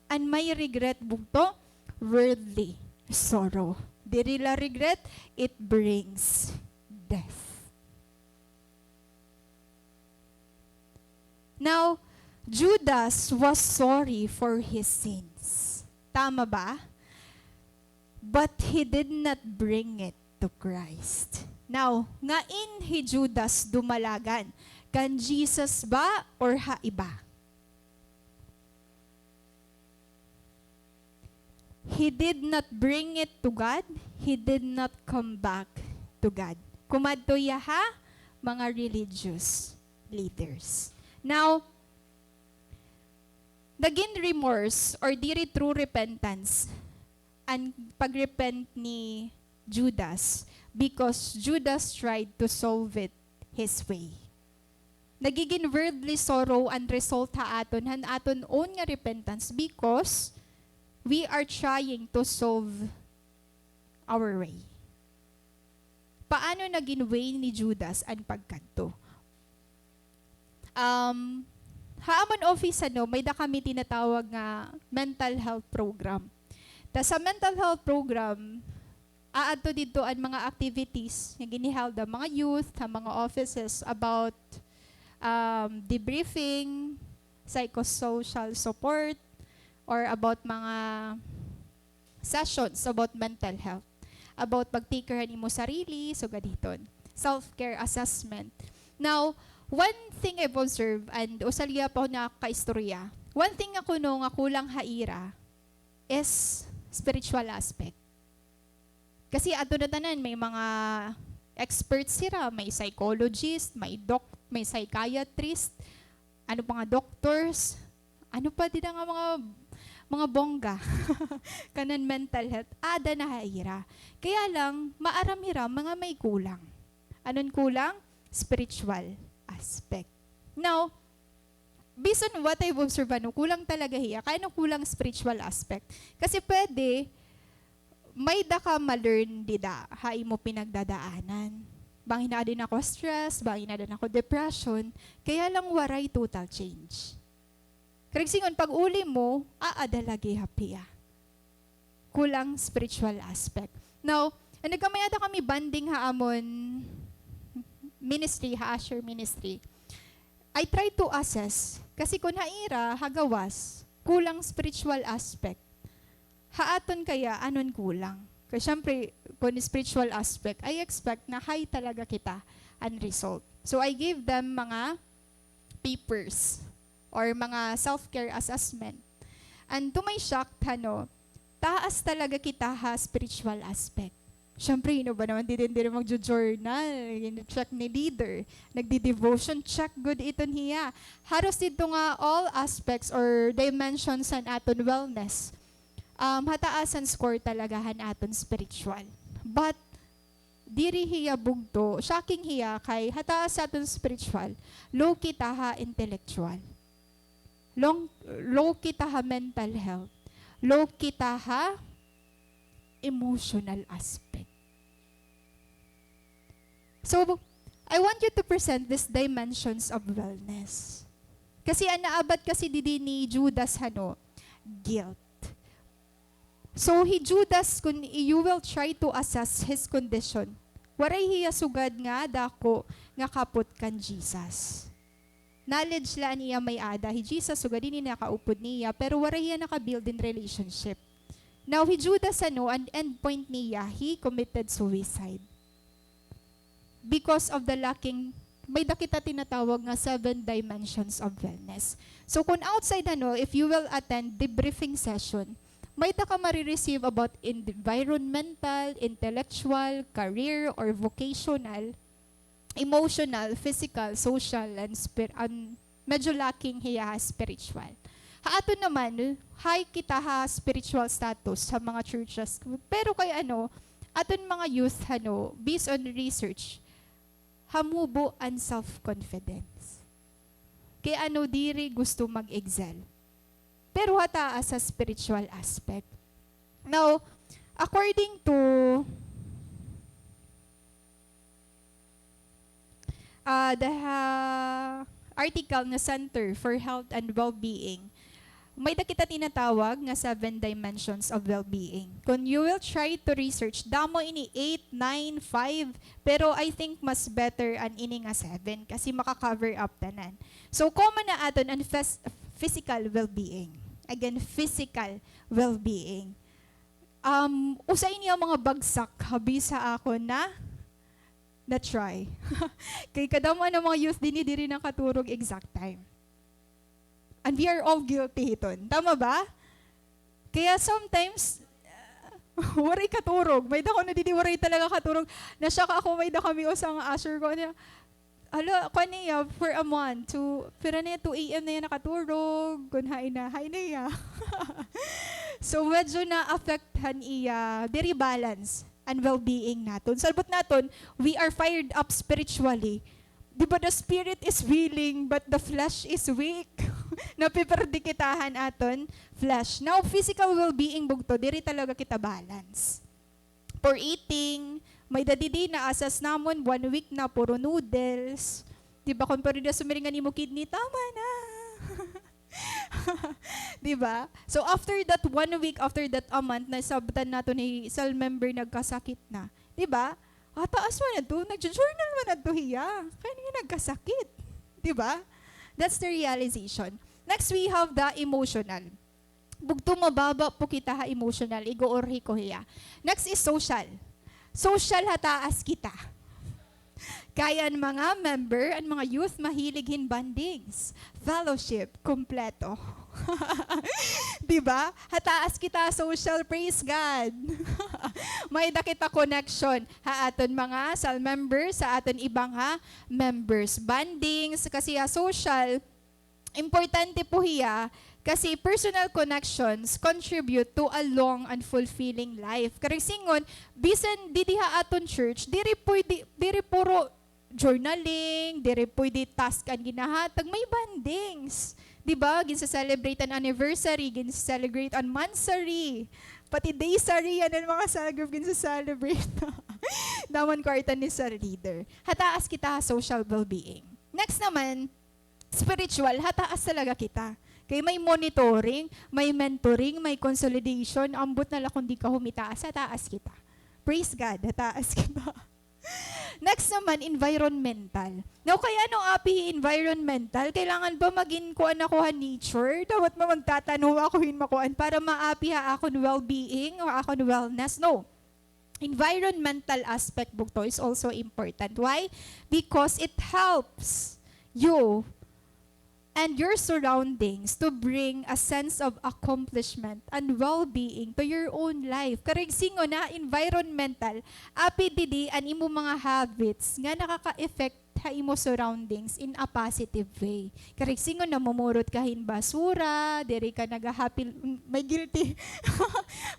An may regret, bugto, worldly sorrow. Diri la regret, it brings death. Now, Judas was sorry for his sins. Tama ba? But he did not bring it to Christ. Now, ngain hi Judas dumalagan? Kan Jesus ba or ha iba? He did not bring it to God. He did not come back to God. Kumadto hiya ha mga religious leaders. Now, nagin remorse or diri true repentance an pag-repent ni Judas because Judas tried to solve it his way. Nagigin worldly sorrow an result ha aton han aton own nga repentance because we are trying to solve our way. Paano nagin way ni Judas an pagkadto? Um, ha amon office, ano, may-da kami tinatawag nga mental health program. Ta sa mental health program, aadto didto an mga activities nga gini-held han mga youth, han mga offices about, um, debriefing, psychosocial support, or about mga sessions about mental health, about pag-take care han imo sarili, sugad hiton. Self-care assessment. Now, one thing I've observed, and usa liya pa ako nakakaistorya, one thing nga kuno nga kulang ha ira is spiritual aspect. Kasi adto na tanan, may mga experts sira, may psychologist, may doc-, may psychiatrist, ano pa nga, doctors, ano pa dida nga mga, mga bongga kanan mental health, aada na ha ira. Kaya lang, maaram hira mga may kulang. Ano an kulang? Spiritual aspect. Now, based on what I've observed, ano, kulang talaga hiya. Kay ano kulang spiritual aspect? Kasi pwede, may-da ka ma-learn dida ha imo pinagdadaanan. Bangin aada na ako stress, bangin aada na ako depression, kaya lang waray total change. Karuyag sidngon, pag-uli mo, aada la gihap hiya. Kulang spiritual aspect. Now, an nagkamay-ada kami bonding ha amon ministry, ha usher ministry, I try to assess. Kasi kun ha ira, ha gawas, kulang spiritual aspect. Ha aton kaya, ano an kulang? Kay syempre, kun spiritual aspect, I expect na high talaga kita an result. So, I gave them mga papers or mga self-care assessment. And to my shock, ano, taas talaga kita ha spiritual aspect. Syempre, hin-o ba naman didi an diri magjo-journal, gin-check ni leader, nagde-devotion, check gud iton hiya. Haros didto nga all aspects or dimensions han aton wellness, um, ha taas an score talaga han aton spiritual. But, diri hiya bugto, shocking hiya kay ha taas ha aton spiritual, low kita ha intellectual. Long, low kita ha mental health. Low kita ha emotional aspect. So, I want you to present these dimensions of wellness. Kasi an naabat kasi didi ni Judas, ano, guilt. So, hi Judas, kun you will try to assess his condition, waray hiya sugad nga dako nga kapot kan Jesus. Knowledge la an iya may-ada hi Jesus, sugad ini nakaupod niya, pero waray hiya naka-build hin relationship. Now, hi Judas, ano, an end point niya, he committed suicide. Because of the lacking, may-da kita tinatawag nga seven dimensions of wellness. So, kun outside, ano, if you will attend debriefing session, May-ada ka mare-receive about environmental, intellectual, career, or vocational, emotional, physical, social, and spir-, an-, medyo lacking hiya ha spiritual. Ha aton naman, high kita ha spiritual status ha mga churches. Pero kay ano, aton mga youth, ano, based on research, hamubo an self-confidence. Kay ano, diri gusto mag-excel. Pero ha taas sa spiritual aspect. Now, according to, ah, the, ah, article nga Center for Health and Well-being, may-ada kita tinatawag nga seven dimensions of well-being. Kon you will try to research, damo ini, eight, nine, five, pero I think mas better an ini nga seven kasi maka-cover up tanan. So, common na aton an phys-, physical well-being. Again, physical well-being. Um, usa ini ha mga bagsak ha bis ha akon na, na-try. Kay kadamo an mga youth dinhi diri nakaturog exact time. And we are all guilty hiton. Tama ba? Kaya sometimes, waray katurog. May-ada kuno didi waray talaga katurog. Na-shock ako, may-ada kami usa nga usher ko niya. Hala, kuan niya, for a month, to, pira na, two A M na hiya nakaturog, kun hain na, hain na hiya. So, medyo na-affect han iya, diri balance an well-being naton. Salbot naton, we are fired up spiritually. Di ba, the spirit is willing, but the flesh is weak. Napipirdi kita han aton flesh. Now, physical well-being bugto, diri talaga kita balance. Poor eating, may-ada didi naasas namon, one week na, puro noodles. Di ba, kung pwede na sumiring an imo kidney, tama na. Di ba? So, after that one week, after that a month, nasabtan naton ni cell member nagkasakit na. Di ba? Ah, taas man adto, nag-journal man adto hiya. Kay ano hiya nagkasakit? Di ba? That's the realization. Next, we have the emotional. Bugto, mababa po kita ha emotional, ig-uurhi ko hiya. Next is social. Social, ha taas kita. Kay an mga member, an mga youth, mahilig hin bondings, fellowship, kumpleto. Di ba? Ha taas kita social, praise God. May-ada kita connection ha aton mga cell members, sa aton iba nga members. Bondings, kasi ha social, importante po hiya kasi personal connections contribute to a long and fulfilling life. Karuyag sidngon, bisan didi ha aton church, diri pwede, diri puro journaling, diri pwede task an ginahatag, may bondings. Di ba? Ginsa-celebrate an anniversary, ginsa-celebrate an monthsary. Pati daysary, an mga cell group ginsa-celebrate. Damo an kwarta ni cell leader. Ha taas kita ha social well-being. Next naman, spiritual, ha taas talaga kita. Kay may monitoring, may mentoring, may consolidation, ambot na la kon di ka humitaas, ha taas kita. Praise God, ha taas kita. Next naman, environmental. Now, kay ano api environmental? Kailangan ba magin kuan ako ha nature? Dapat ba magtatanom ako hin makuan para maapi ha akon well-being o akon wellness? No. Environmental aspect bugto is also important. Why? Because it helps you and your surroundings to bring a sense of accomplishment and well-being to your own life. Karuyag sidngon ha environmental, api didi an imo mga habits nga nakaka-effect ha imo surroundings in a positive way. Karuyag sidngon, namumurot ka hin basura, diri ka nagahapil, may guilty.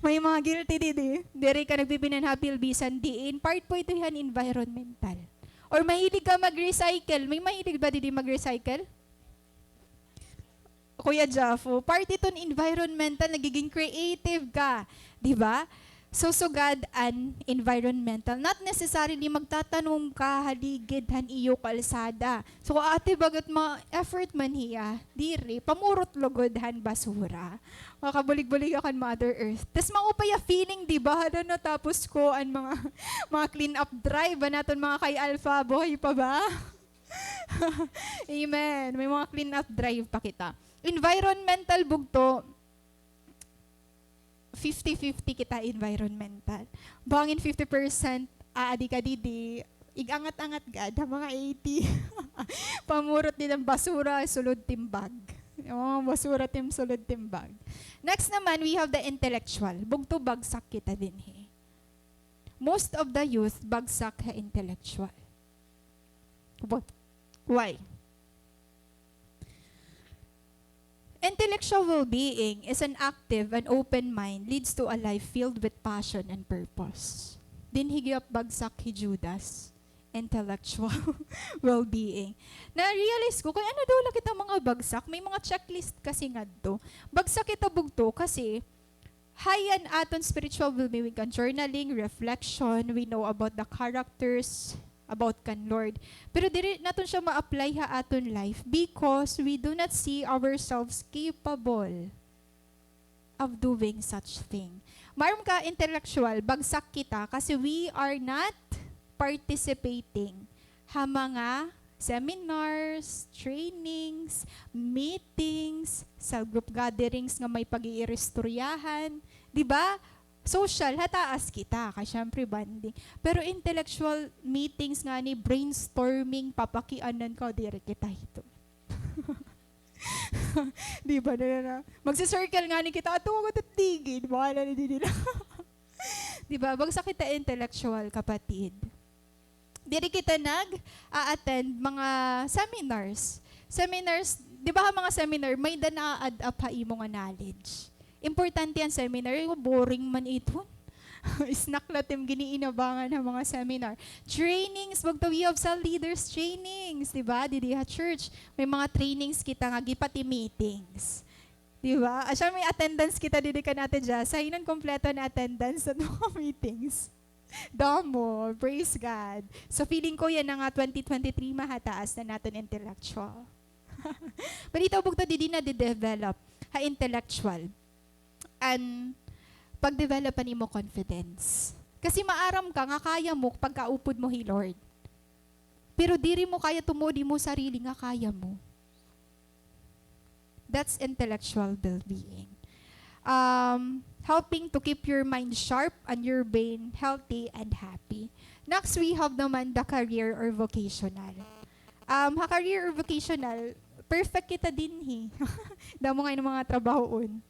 May mga guilty didi. Diri ka nagbibinan hapil bisan diin. Part po ito han environmental. Or mahilig ka mag-recycle. May mahilig ba didi mag-recycle? Kuya Jaffo, part iton environmental, nagiging creative ka, di ba? So, sugad an environmental. Not necessarily magtatanom ka ha ligid han iyo kalsada. So, ate, bagat ma-effort man hiya, diri, pamurot lugod han basura. Makabulig-bulig ako kan Mother Earth. Tas maupay a feeling, di ba? Hala, natapos ko an mga, mga clean up drive, an aton mga kay Alpha, buhay pa ba? Amen. May mga clean up drive pa kita. Environmental bugto, fifty fifty kita environmental. Bangin fifty percent aadi ka didi, ig-angat-angat gad, ha mga eighty. Pamurot didi an basura, sulod timbag. Yung mga basura tim sulod tim bag. Next naman, we have the intellectual. Bugto, bagsak kita dinhi. Most of the youth, bagsak ha intellectual. But why? Intellectual well-being is an active and open mind leads to a life filled with passion and purpose. Dinhi gihap bagsak hi Judas, intellectual well-being. Na-realize ko, kay ano daw la kita mga bagsak, may mga checklist kasi ngadto. Bagsak kita bugto kasi high an aton spiritual well-being kan journaling, reflection, we know about the characters, about kan Lord. Pero diri naton siya ma-apply ha aton life because we do not see ourselves capable of doing such thing. Maaram ka, intellectual, bagsak kita kasi we are not participating ha mga seminars, trainings, meetings, cell group gatherings nga may pag-iiristoryahan. Di ba? Social, ha taas kita, kay syempre bonding. Pero intellectual meetings ngani, brainstorming, papakianan ka, diri kita hito. Di ba? Na, na, na. Magsi-circle ngani kita, ato ako tatligid, bahala na din nila. Di ba? Bagsak kita intellectual, kapatid. Diri kita nag-a-attend mga seminars. Seminars, di ba, ha mga seminar, may-ada na-add up ha imo nga knowledge. Importante an seminar, eh, boring man iton. Snack la tim giniinabangan ha mga seminar. Trainings, bugto, we have cell leaders trainings, di ba? Didi ha church, may mga trainings kita nga gipati meetings. Di ba? Asya may attendance kita didi kan Ate Jazz. Hay, nan kompleto an attendance sa mga meetings. Damo, praise God. So, feeling ko yana nga twenty twenty-three mahataas na naton intellectual. Balita bugto didi nade-develop ha intellectual an pag-develop an imo confidence. Kasi maaram ka nga kaya mo pagkaupod mo hi Lord. Pero diri mo kaya tumuod imo sarili nga kaya mo. That's intellectual well-being. Um, helping to keep your mind sharp and your brain healthy and happy. Next, we have naman the career or vocational. Um, ha career or vocational, perfect kita dinhi. Damo nga mga trabahoon.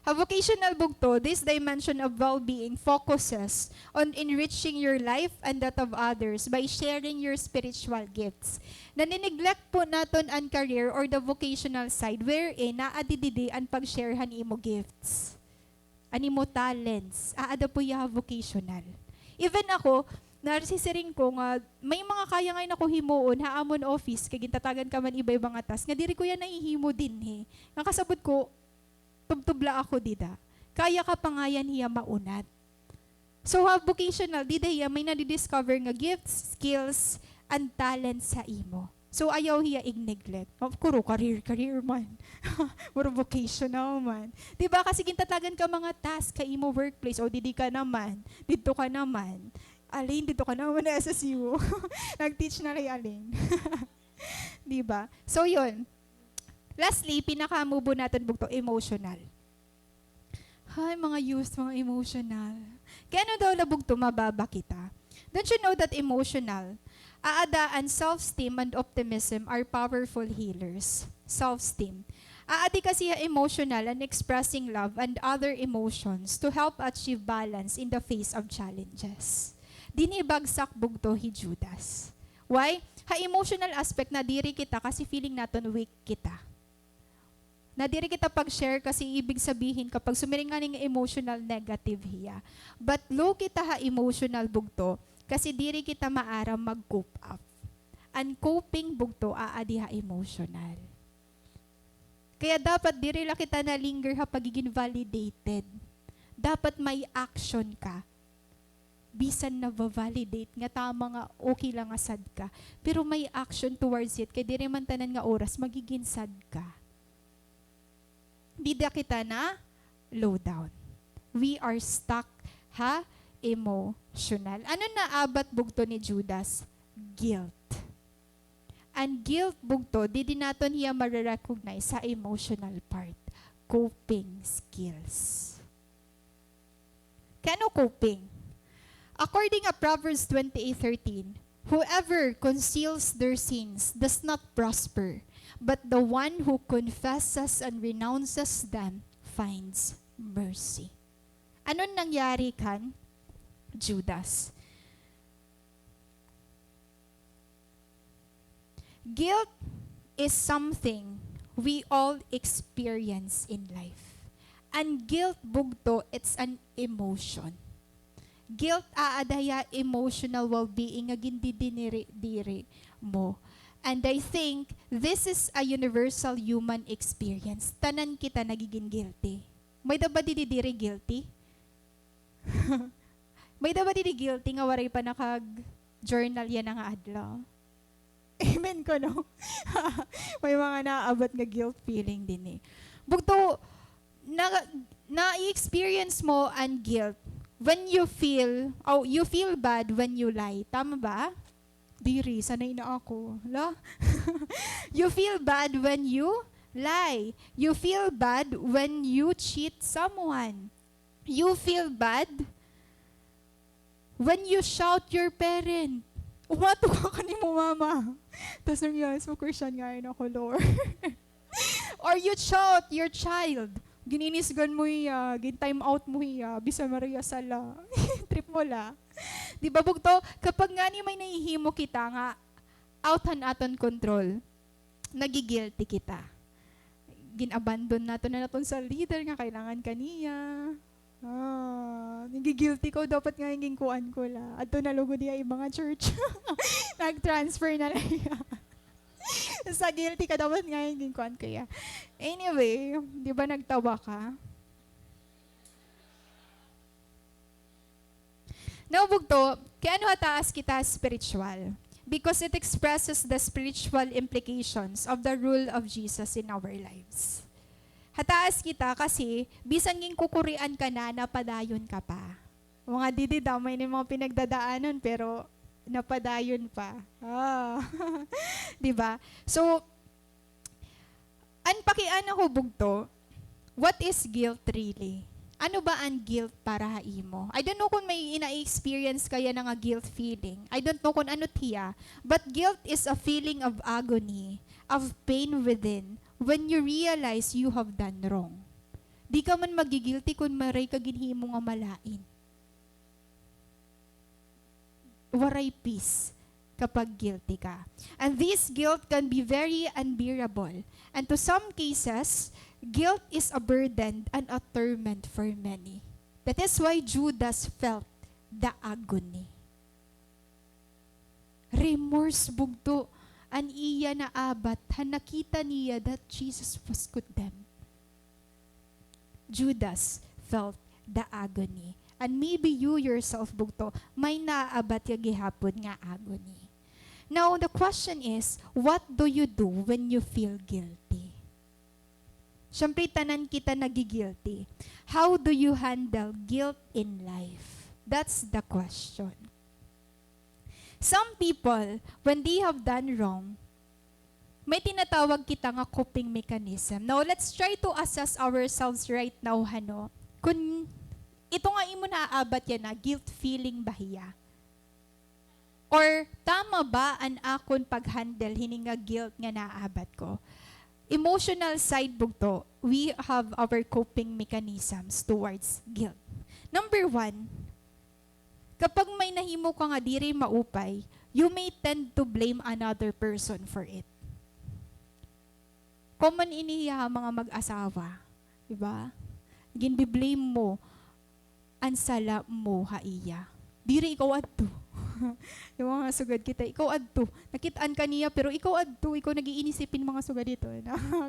Ha vocational bugto, this dimension of well-being focuses on enriching your life and that of others by sharing your spiritual gifts. Nani-neglect po naton an career or the vocational side, wherein naadi didi an pag-share han imo gifts, an imo talents. Aada po iya ha vocational. Even ako, nasisiring ko nga may mga kaya ngay-an ako himuon ha amon office, kay gintatagan ka man iba-iba nga task, nga diri ko iya nahihimo dinhi. Nga kasabot ko, tubtob la ako dida. Kaya ka pa ngay-an hiya maunat. So, ha vocational, dida hiya may nadi-discover nga gifts, skills, and talents ha imo. So, ayaw hiya ig-neglect. Of course, career, career man. Mura vocational man. Di ba? Kasi gintatagan ka mga task ha imo workplace. O, didi ka naman. Didto ka naman. Alin, didto ka naman na S S U. Nag-teach na kay Alin. Di ba? So, yun. Lastly, pinakamubo naton bugto, emotional. Hay, mga youth, mga emotional. Kay ano daw la bugto mababa kita? Don't you know that emotional? Aada an self-esteem and optimism are powerful healers. Self-esteem. Aadi kasi ha emotional an expressing love and other emotions to help achieve balance in the face of challenges. Dinhi bagsak bugto hi Judas. Why? Ha emotional aspect, nadiri kita kasi feeling naton weak kita. Nadiri kita pag-share kasi ibig sabihin kapag sumiring ngani nga emotional, negative hiya. But low kita ha emotional bugto kasi diri kita maaram mag-cope up. An coping bugto aadi ha emotional. Kaya dapat diri la kita na-linger ha pagigin validated. Dapat may action ka. Bisan nava-validate nga tama nga okay la nga sad ka, pero may action towards it, kay diri man tanan nga oras magigin sad ka. Dida kita na-low down. We are stuck ha emotional. Ano naabat bugto ni Judas? Guilt. An guilt bugto, didi naton hiya mare-recognize sa emotional part. Coping skills. Kay ano coping? According ha Proverbs twenty-eight thirteen, Whoever conceals their sins does not prosper, but the one who confesses and renounces them finds mercy. Ano nangyari kan Judas? Guilt is something we all experience in life. And guilt, bugto, it's an emotion. Guilt, aada hiya emotional well-being nga gindidiniri-diri mo. And I think this is a universal human experience. Tanan kita nagigin guilty. May-ada ba didi diri guilty? May-ada ba didi guilty nga waray pa nakag-journal yana nga adlaw? Amen kuno. May mga naabat nga guilt feeling dinhi. Bugto, na, na-experience mo an guilt when you feel, oh, you feel bad when you lie. Tama ba? Diri, sanay na ako. La? You feel bad when you lie. You feel bad when you cheat someone. You feel bad when you shout your parent. Umato ka kanimo mama. Tas nag-realize mo, Christian ngay-an ako, Lord. Or you shout your child. Gin-inisgan mo hiya, gin-time out mo hiya, bisan waray hiya sala. Trip mo la. Di ba, bugto? Kapag ngani may nahihimo kita nga out han aton control, nagi-guilty kita. Gin-abandon naton an aton sa leader nga kailangan ka niya. Ah, nagi-guilty ko, dapat nga ginkuan ko la. Adto na lugod hiya iba nga church. Nag-transfer na la hiya. Sa guilty ka, dapat nga ginkuan ko hiya. Anyway, di ba nagtawa ka? Now, bugto, kay ano ha taas kita spiritual? Because it expresses the spiritual implications of the rule of Jesus in our lives. Ha taas kita kasi, bisan ginkukurian ka na, napadayon ka pa. Mga didi, damo ini mga pinagdadaanan, pero napadayon pa. Ah. Di ba? So, an pakiana ko, bugto, what is guilt really? Ano ba an guilt para ha imo? I don't know kon may ina-experience ka yana nga guilt feeling. I don't know kon ano it hiya, but guilt is a feeling of agony, of pain within, when you realize you have done wrong. Di ka man magi-guilty kon waray ka ginhimo nga malain. Waray peace kapag guilty ka. And this guilt can be very unbearable. And to some cases, guilt is a burden and a torment for many. That is why Judas felt the agony. Remorse, bugto, an iya naabat han nakita niya that Jesus was condemned. Judas felt the agony. And maybe you yourself, bugto, may naabat ka gihapon nga agony. Now, the question is, what do you do when you feel guilty? Siyempre, tanan kita nagi-guilty. How do you handle guilt in life? That's the question. Some people, when they have done wrong, may tinatawag kita nga coping mechanism. Now, let's try to assess ourselves right now, hano, kun ito nga imo naabat yana, guilt feeling ba hiya? Or tama ba an akon pag-handle hini nga guilt nga naabat ko? Emotional side, bugto, we have our coping mechanisms towards guilt. Number one, kapag may nahimo ka nga diri maupay, you may tend to blame another person for it. Common ini ha mga mag-asawa, di ba? Ginbi-blame mo an sala mo ha iya. Diri, ikaw adto. Yung mga sugad kita, ikaw adto. Nakit-an ka niya, pero ikaw adto, ikaw nag-iinisip hin mga sugad ito.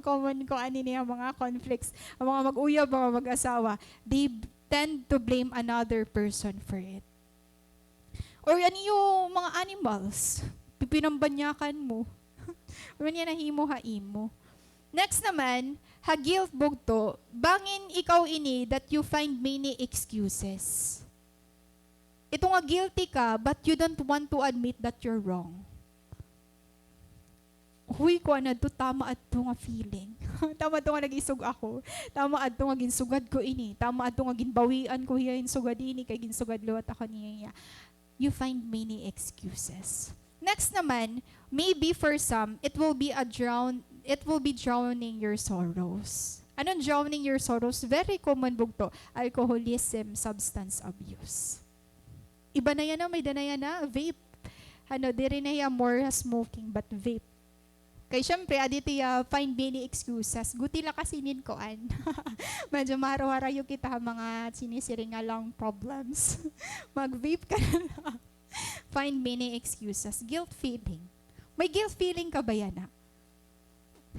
Common ko ani niya mga conflicts, ang mga mag-uyab, mga mag-asawa. They tend to blame another person for it. Or an iyo mga animals, pipinambanyakan mo. Or an iya nahimo ha imo. Next naman, ha guilt, bugto, bangin ikaw ini that you find many excuses. Ito nga guilty ka, but you don't want to admit that you're wrong. Huy, kuan adto, tama adto nga feeling. Tama adto nga nag-isog ako. Tama adto nga ginsugad ko ini. Tama adto nga ginbawian ko hiya hin sugad ini, kay ginsugad liwat ako niya. You find many excuses. Next naman, maybe for some, it will be a drown, it will be drowning your sorrows. Ano an drowning your sorrows? Very common bugto, alcoholism, substance abuse. Iba na yana, may-ada na yana, vape. Ano, diri na hiya more smoking, but vape. Kay syempre, adi it iya find many excuses. Guti la kasi inin kuan. Medyo maharo-harayo kita ha mga sinisiring nga lung problems. Mag-vape ka na la. Find many excuses. Guilt feeling. May guilt feeling ka ba yana?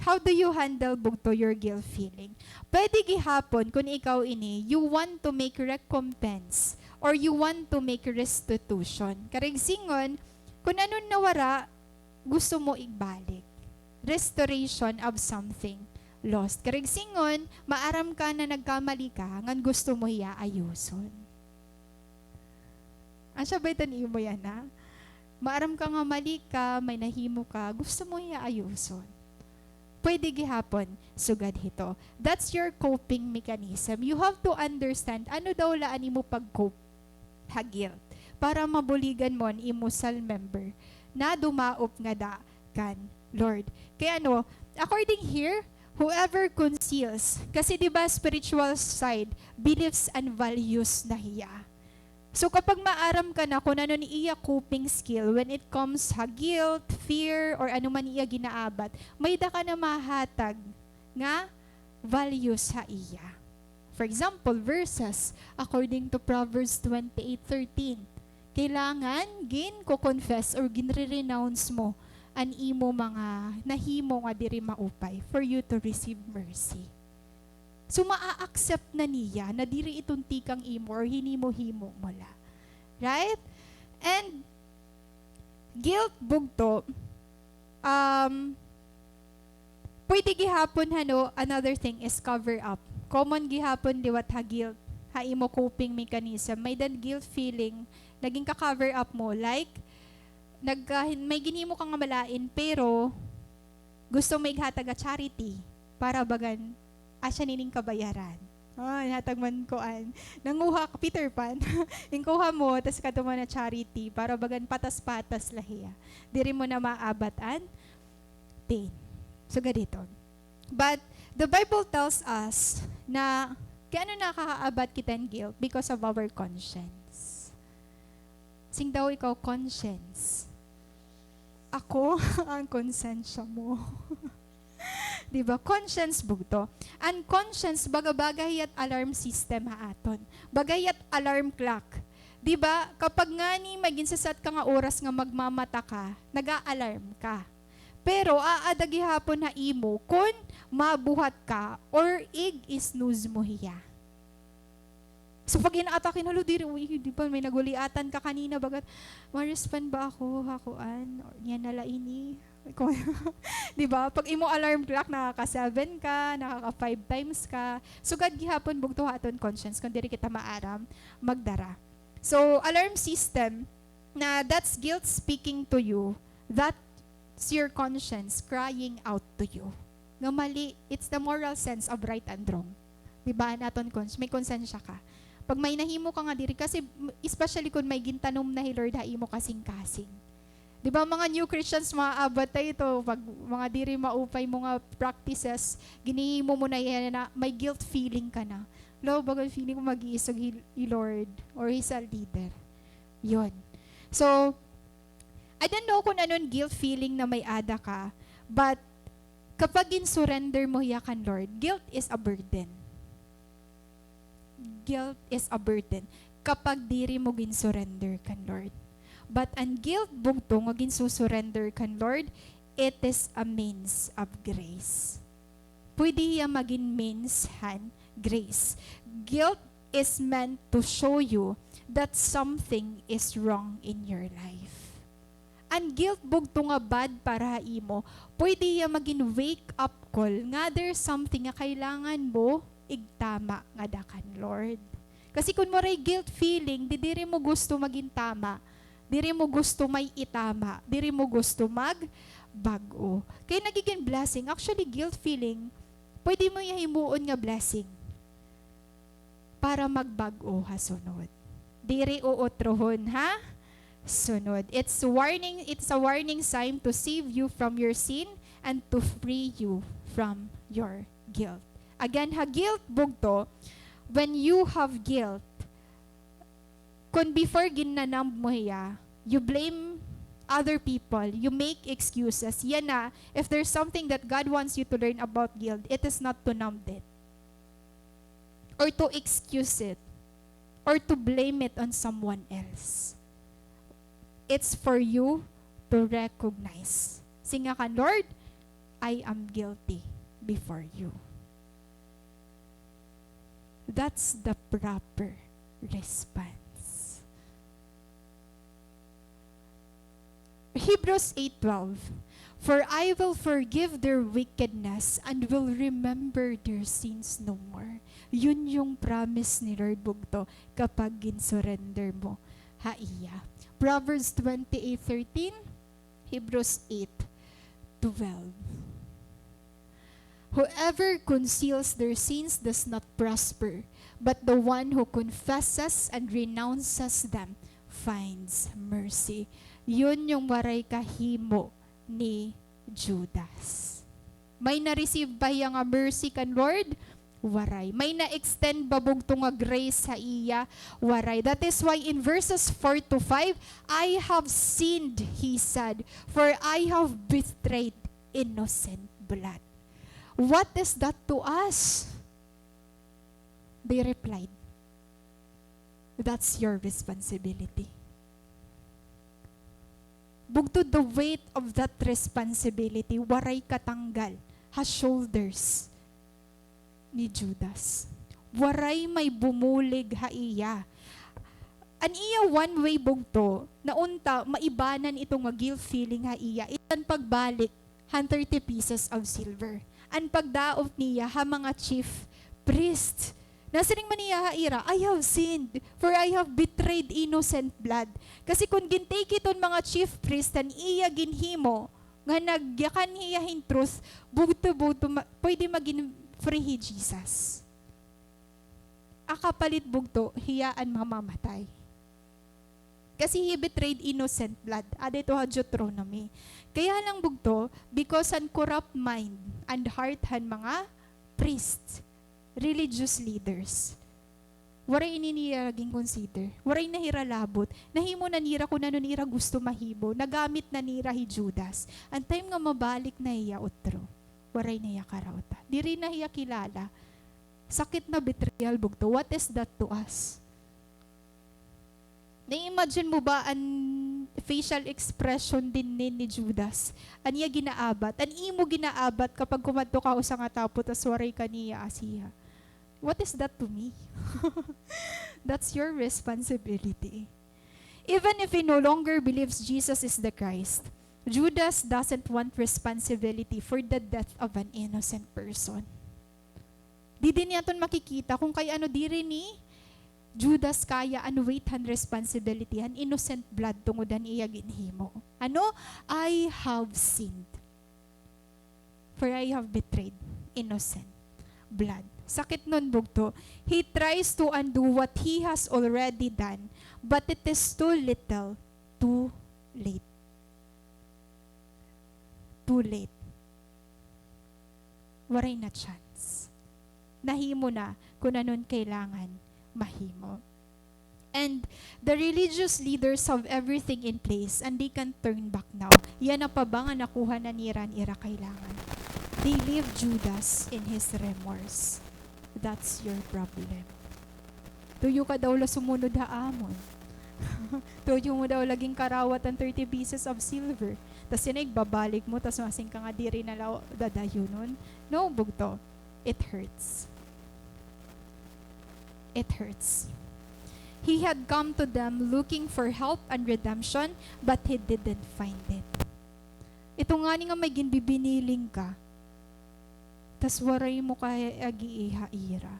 How do you handle bugto your guilt feeling? Pwede gihapon kun ikaw ini, you want to make recompense or you want to make restitution. Karuyag sidngon, kun ano an nawara, gusto mo ibalik. Restoration of something lost. Karuyag sidngon, maaram ka na nagkamali ka, ngan gusto mo hiya ayuson. Asya ba iton imo yana? Maaram ka nga mali ka, may nahimo ka, gusto mo hiya ayuson. Pwede gihapon, sugad hito. That's your coping mechanism. You have to understand, ano daw la an imo pag-cope ha guilt, para mabuligan mo an imo cell member na dumaop ngada kan Lord. Kay ano, according here, whoever conceals, kasi di ba spiritual side, beliefs and values na hiya. So kapag maaram ka na kun ano an iya coping skill when it comes ha guilt, fear, or ano man iya ginaabat, may-ada ka na mahatag nga values ha iya. For example, verses, according to Proverbs twenty-eight thirteen, kailangan ginko-confess or ginre-renounce mo an imo mga nahimo nga diri maupay for you to receive mercy. So, maa-accept na niya na diri iton tikang imo or hinimo-himo mo la. Right? And guilt, bugto, um, pwede gihapon, hano, another thing is cover up. Common gihapon liwat ha guilt, ha imo coping mechanism. May-ada guilt feeling, nagin ka-cover up mo. Like, nagka-, may ginhimo ka nga malain, pero gusto mo ighatag ha charity para bagan asya nining kabayaran. Oh, ihatag man kuan. Nanguha ka, Peter Pan. Inkuha mo, tas kadto man ha charity para bagan patas-patas la hiya. Diri mo na maabat an pain. Sugad hito. But the Bible tells us na kay ano nakakaabat kita hin guilt? Because of our conscience. Sing daw ikaw, conscience. Ako an konsensya mo. Di ba? Conscience bugto. An conscience, baga, baga hiya't alarm system ha aton. Baga hiya't alarm clock. Di ba? Kapag ngani may ginsasat ka nga oras nga magmamata ka, naga-alarm ka. Pero aada gihapon ha imo kun mabuhat ka or ig-snooze mo hiya. So, pag inaatake na, "Hala, diri, uy, di ba, may naguliatan ka kanina, bagat ma-respond ba ako ha kuan? Or niyan na la ini." Di ba? Pag imo alarm clock, nakaka-seven ka, nakaka-five times ka. Sugad gihapon bugto ha aton conscience, kun diri kita maaram magdara. So, alarm system na that's guilt speaking to you, that's your conscience crying out to you. Nga mali, it's the moral sense of right and wrong. Di ba, an aton cons-, may konsensya ka. Pag may nahimo ka nga diri, kasi, m-, especially kun may gintanom na hi Lord ha imo kasingkasing. Di ba, mga new Christians, maabat ta ito, pag mga diri maupay mo nga practices, ginhihimo mo na yana, may guilt feeling ka na. Lo, baga feeling ko mag-iisog hi, hi Lord or hi cell leader. Yun. So, I don't know kun ano an guilt feeling na may-ada ka, but kapag gin-surrender mo hiya kan Lord, guilt is a burden. Guilt is a burden kapag diri mo gin-surrender kan Lord. But an guilt bugto nga ginsu-surrender kan Lord, it is a means of grace. Pwede hiya magin means han grace. Guilt is meant to show you that something is wrong in your life. An guilt bugto nga bad para ha imo, pwede hiya magin wake-up call nga there's something nga kailangan mo igtama ngada kan Lord. Kasi kun waray guilt feeling, di diri mo gusto magin tama, diri mo gusto may itama, diri mo gusto magbag-o. Kay nagigin blessing. Actually, guilt feeling, pwede mo hiya himuon nga blessing para magbag-o ha sunod. Diri uutrohon, ha? sunod. It's warning, it's a warning sign to save you from your sin and to free you from your guilt. Again, ha guilt, bugto, when you have guilt, kun before gin-numb mo hiya, you blame other people, you make excuses. Yana, if there's something that God wants you to learn about guilt, it is not to numb it or to excuse it or to blame it on someone else. It's for you to recognize. Siring ka, "Lord, I am guilty before you." That's the proper response. Hebrews eight twelve, "For I will forgive their wickedness and will remember their sins no more." Yun yung promise ni Lord, bugto, kapag gin-surrender mo ha iya. Proverbs twenty-eight thirteen, Hebrews eight twelve. "Whoever conceals their sins does not prosper, but the one who confesses and renounces them finds mercy." Yun yung waray kahimo ni Judas. May na-receive ba hiya nga mercy kan Lord? Waray. May na-extend ba, bugto, nga grace ha iya? Waray. That is why in verses four to five, "I have sinned," he said, "for I have betrayed innocent blood." What is that to us? They replied, "That's your responsibility." Bugto, the weight of that responsibility, waray katanggal ha shoulders ni Judas. Waray may bumulig ha iya. An iya one way, bugto, na unta maibanan ito nga guilt feeling ha iya, it an pagbalik han thirty pieces of silver. An pagdaot niya ha mga chief priest. Nasiring man niya ha ira, "I have sinned, for I have betrayed innocent blood." Kasi kon gin-take iton mga chief priest an iya ginhimo, nga nagyakan hiya hin truth, bugto-bugto, ma-, pwede magin free hi Jesus. A kapalit, bugto, hiya an mamamatay. Kasi he betrayed innocent blood. Ada ito ha Deuteronomy. Kaya lang, bugto, because han corrupt mind and heart han mga priests, religious leaders, waray ini nira gin-consider. Waray na hira labot. Nahimo na nira kun ano nira gusto mahimo. Nagamit na nira hi Judas. An time nga mabalik na hiya utro, waray na hiya karautan. Diri na hiya kilala. Sakit na betrayal, bugto. What is that to us? Na-imagine mo ba an facial expression dinhi ni Judas? An iya ginaabat, an imo ginaabat kapag kumadto ka ha usa nga tapo tas waray ka niya asiha. What is that to me? That's your responsibility. Even if he no longer believes Jesus is the Christ, Judas doesn't want responsibility for the death of an innocent person. Didi niya iton makikita kon kay ano diri ni Judas kaya an weight han responsibility han innocent blood tungod han iya ginhimo. Ano? "I have sinned, for I have betrayed innocent blood." Sakit nun, bugto. He tries to undo what he has already done, but it is too little, too late. Too late. Waray na chance. Nahimo na kun ano an kailangan mahimo. And the religious leaders have everything in place and they can turn back now. Yana pa ba nga nakuha na nira an ira kailangan? They leave Judas in his remorse. That's your problem. Tuyo ka daw la sumunod ha amon. Tuyo mo daw la ginkarawat an thirty pieces of silver. Tas yana igbabalik mo, tas masiring ka nga diri na la dadayunon. No, bugto. It hurts. It hurts. He had come to them looking for help and redemption, but he didn't find it. Ito ngani nga may ginbibiniling ka, tas waray mo kaya agi-i ha ira.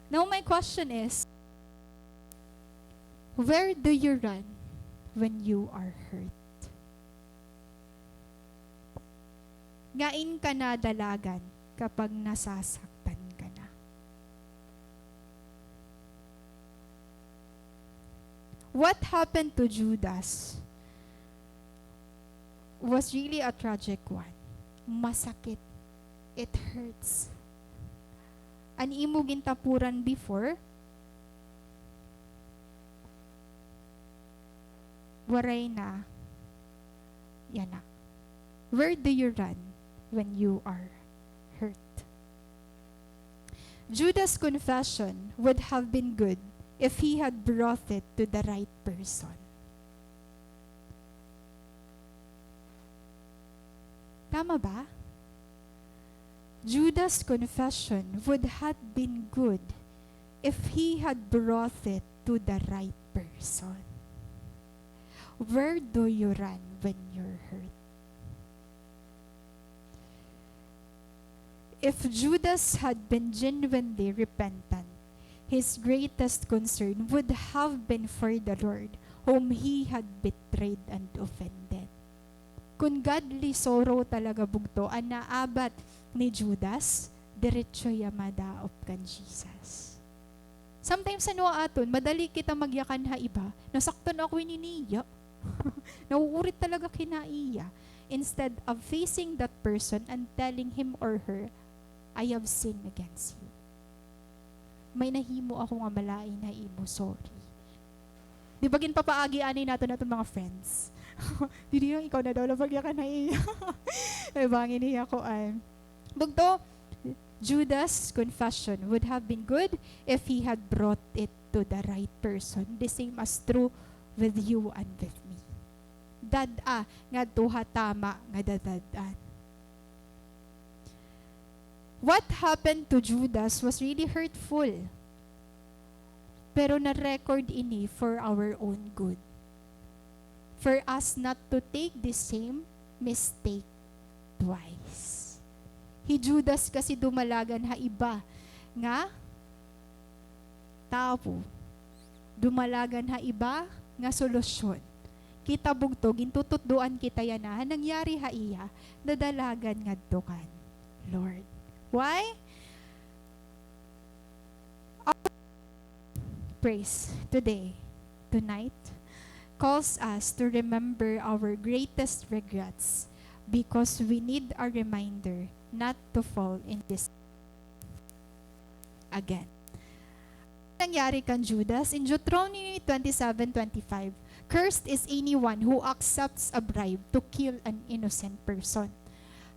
Now, my question is, where do you run when you are hurt? Ngain ka nadalagan kapag nasasaktan ka na? What happened to Judas was really a tragic one. Masakit. It hurts. An imo gintapuran before, waray na. Yana. Where do you run when you are hurt? Judas' confession would have been good if he had brought it to the right person. Tama ba? Judas' confession would have been good if he had brought it to the right person. Where do you run when you're hurt? If Judas had been genuinely repentant, his greatest concern would have been for the Lord, whom he had betrayed and offended. Kun godly sorrow talaga bugto an naabat ni Judas, diretso hiya madaop kan Jesus. Sometimes, ano aton, madali kita magyakan ha iba, "Nasaktan ako ini niya." Nauurit talaga kinaiya. Instead of facing that person and telling him or her, "I have sinned against you. May nahimo ako nga malain ha imo, sorry." Di ba ginpapaagi anay naton aton mga friends? Didi lang, ikaw na daw lang pagyakan ha iya. Di ba, ngini ako ay. Bugto, Judas' confession would have been good if he had brought it to the right person. The same as true with you and with me. Dad-a ngadto ha tama nga dadad-an. What happened to Judas was really hurtful. Pero na-record ini for our own good. For us not to take the same mistake twice. Hi Judas kasi dumalagan ha iba nga tawo. Dumalagan ha iba nga solusyon. Kita bugto, gintututdoan kita yana han nangyari ha iya, nadalagan ngadto kan Lord. Why? Our praise today, tonight, calls us to remember our greatest regrets because we need a reminder not to fall in this again. Nangyari kan Judas, in Deuteronomy twenty-seven twenty-five, "Cursed is anyone who accepts a bribe to kill an innocent person."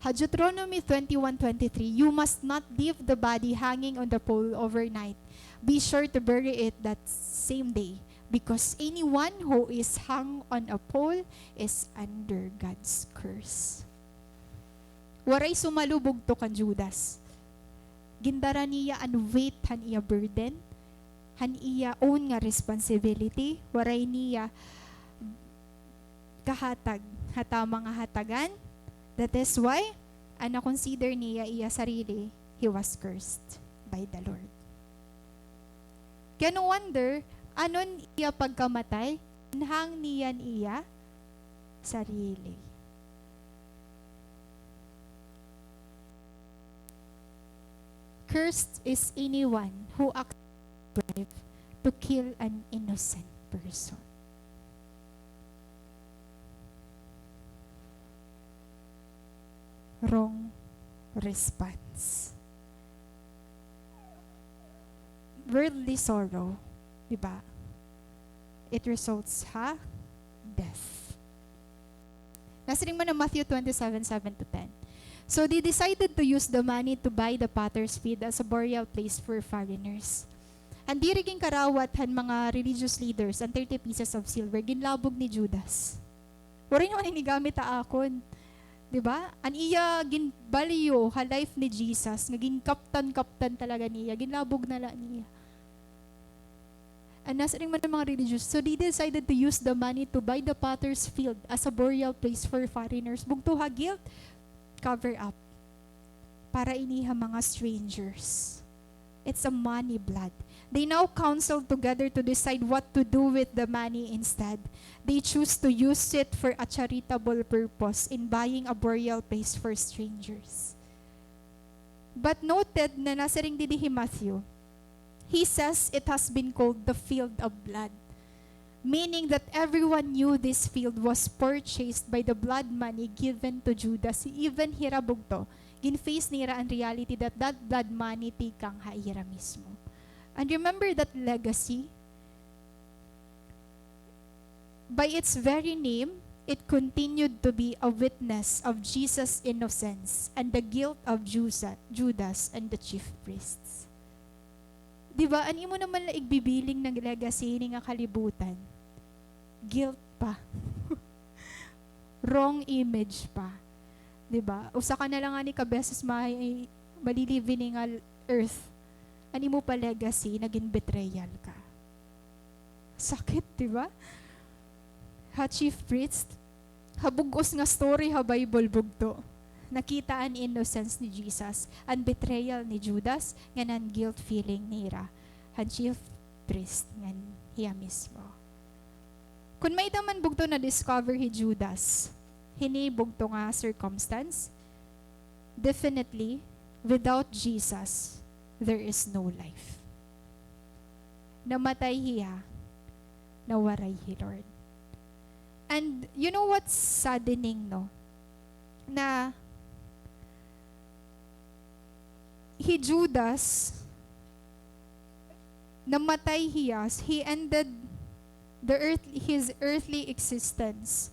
Ha Deuteronomy twenty-one twenty-three, "You must not leave the body hanging on the pole overnight. Be sure to bury it that same day, because anyone who is hung on a pole is under God's curse." Waray sumalo bugto kan Judas. Gindara niya an weight han iya burden, han iya own nga responsibility, waray niya kahatag ha tama nga hatagan. That is why, an na-consider niya iya sarili, he was cursed by the Lord. Kaya no wonder, anon iya pagkamatay, ginhang niya an iya sarili. Cursed is anyone who acts bribe to kill an innocent person. Wrong response. Worldly sorrow, di ba? It results ha death. Nasiring man ha Matthew twenty-seven seven to ten. So they decided to use the money to buy the potter's field as a burial place for foreigners. An diri ginkarawat han mga religious leaders an thirty pieces of silver, ginlabog ni Judas. Waray naman ini gamit ha akon. Di ba? An iya ginbalyo ha life ni Jesus, nga ginkaptan-kaptan talaga niya, ginlabog na la niya. An nasiring man an mga religious, so they decided to use the money to buy the potter's field as a burial place for foreigners. Bugto ha guilt, cover up. Para ini ha mga strangers. It's a money, blood. They now counsel together to decide what to do with the money instead. They choose to use it for a charitable purpose in buying a burial place for strangers. But noted na nasiring didi hi Matthew, he says it has been called the field of blood. Meaning that everyone knew this field was purchased by the blood money given to Judas. Even hira bugto, gin-face nira an reality that that blood money tikang ha ira mismo. And remember that legacy? By its very name, it continued to be a witness of Jesus' innocence and the guilt of Jusa-, Judas and the chief priests. Di ba, an imo naman la igbibiling nga legacy hini nga kalibutan, guilt pa. Wrong image pa. Di ba? Usa ka na la ngani ka beses ma-, malilive hini nga earth. An imo pa legacy, nagin betrayal ka. Sakit, di ba? Ha chief priest, ha bug-os nga story ha Bible bugto, nakita an innocence ni Jesus, an betrayal ni Judas, ngan an guilt feeling nira han chief priest ngan hiya mismo. Kon may-ada man bugto na-discover hi Judas hini bugto nga circumstance, definitely, without Jesus, there is no life. Namatay hiya, nawaray hi Lord. And you know what's saddening, no? Na hi Judas, namatay hiya, he ended the earth, his earthly existence,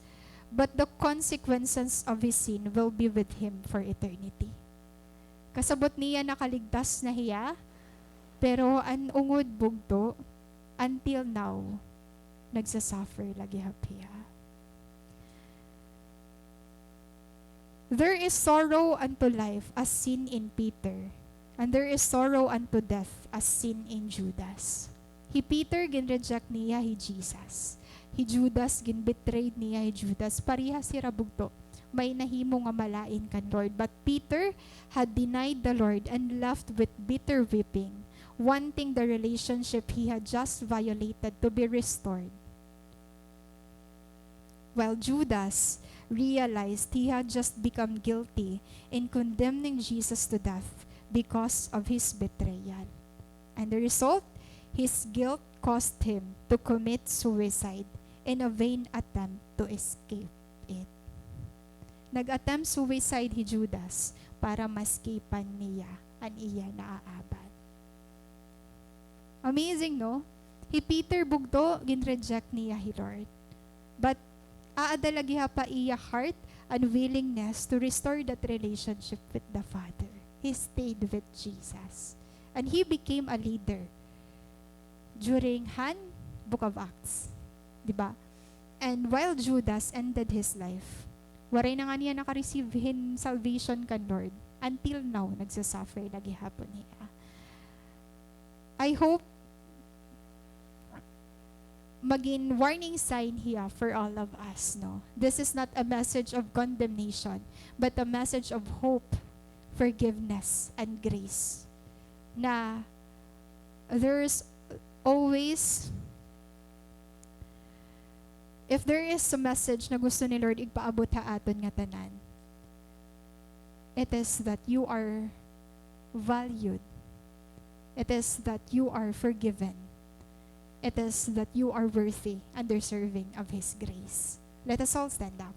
but the consequences of his sin will be with him for eternity. Kasabot niya nakaligtas na hiya, pero an ungod bugto, until now, nagsa-suffer la gihap hiya. There is sorrow unto life as seen in Peter, and there is sorrow unto death as seen in Judas. Hi Peter, gin-reject niya hi Jesus. Hi Judas, gin-betrayed niya hi Judas. Parehas hira bugto, may nahimo nga malain kan Lord. But Peter had denied the Lord and left with bitter weeping, wanting the relationship he had just violated to be restored. While Judas realized he had just become guilty in condemning Jesus to death because of his betrayal. And the result, his guilt caused him to commit suicide in a vain attempt to escape it. Nag-attempt suicide hi Judas para ma-escape-an niya an iya naaabat. Amazing, no? Hi Peter bugto, gin-reject niya hi Lord. But aada la gihap ha iya heart an willingness to restore that relationship with the Father. He stayed with Jesus. And he became a leader during han Book of Acts. Di ba? And while Judas ended his life, waray na ngani hiya naka-receive hin salvation kan Lord. Until now, nagsa-suffer la gihapon hiya. I hope magin warning sign hiya for all of us, no? This is not a message of condemnation, but a message of hope, forgiveness, and grace. Na there's always, if there is a message na gusto ni Lord igpaabot ha aton ngatanan, it is that you are valued. It is that you are forgiven. It is that you are worthy and deserving of His grace. Let us all stand up.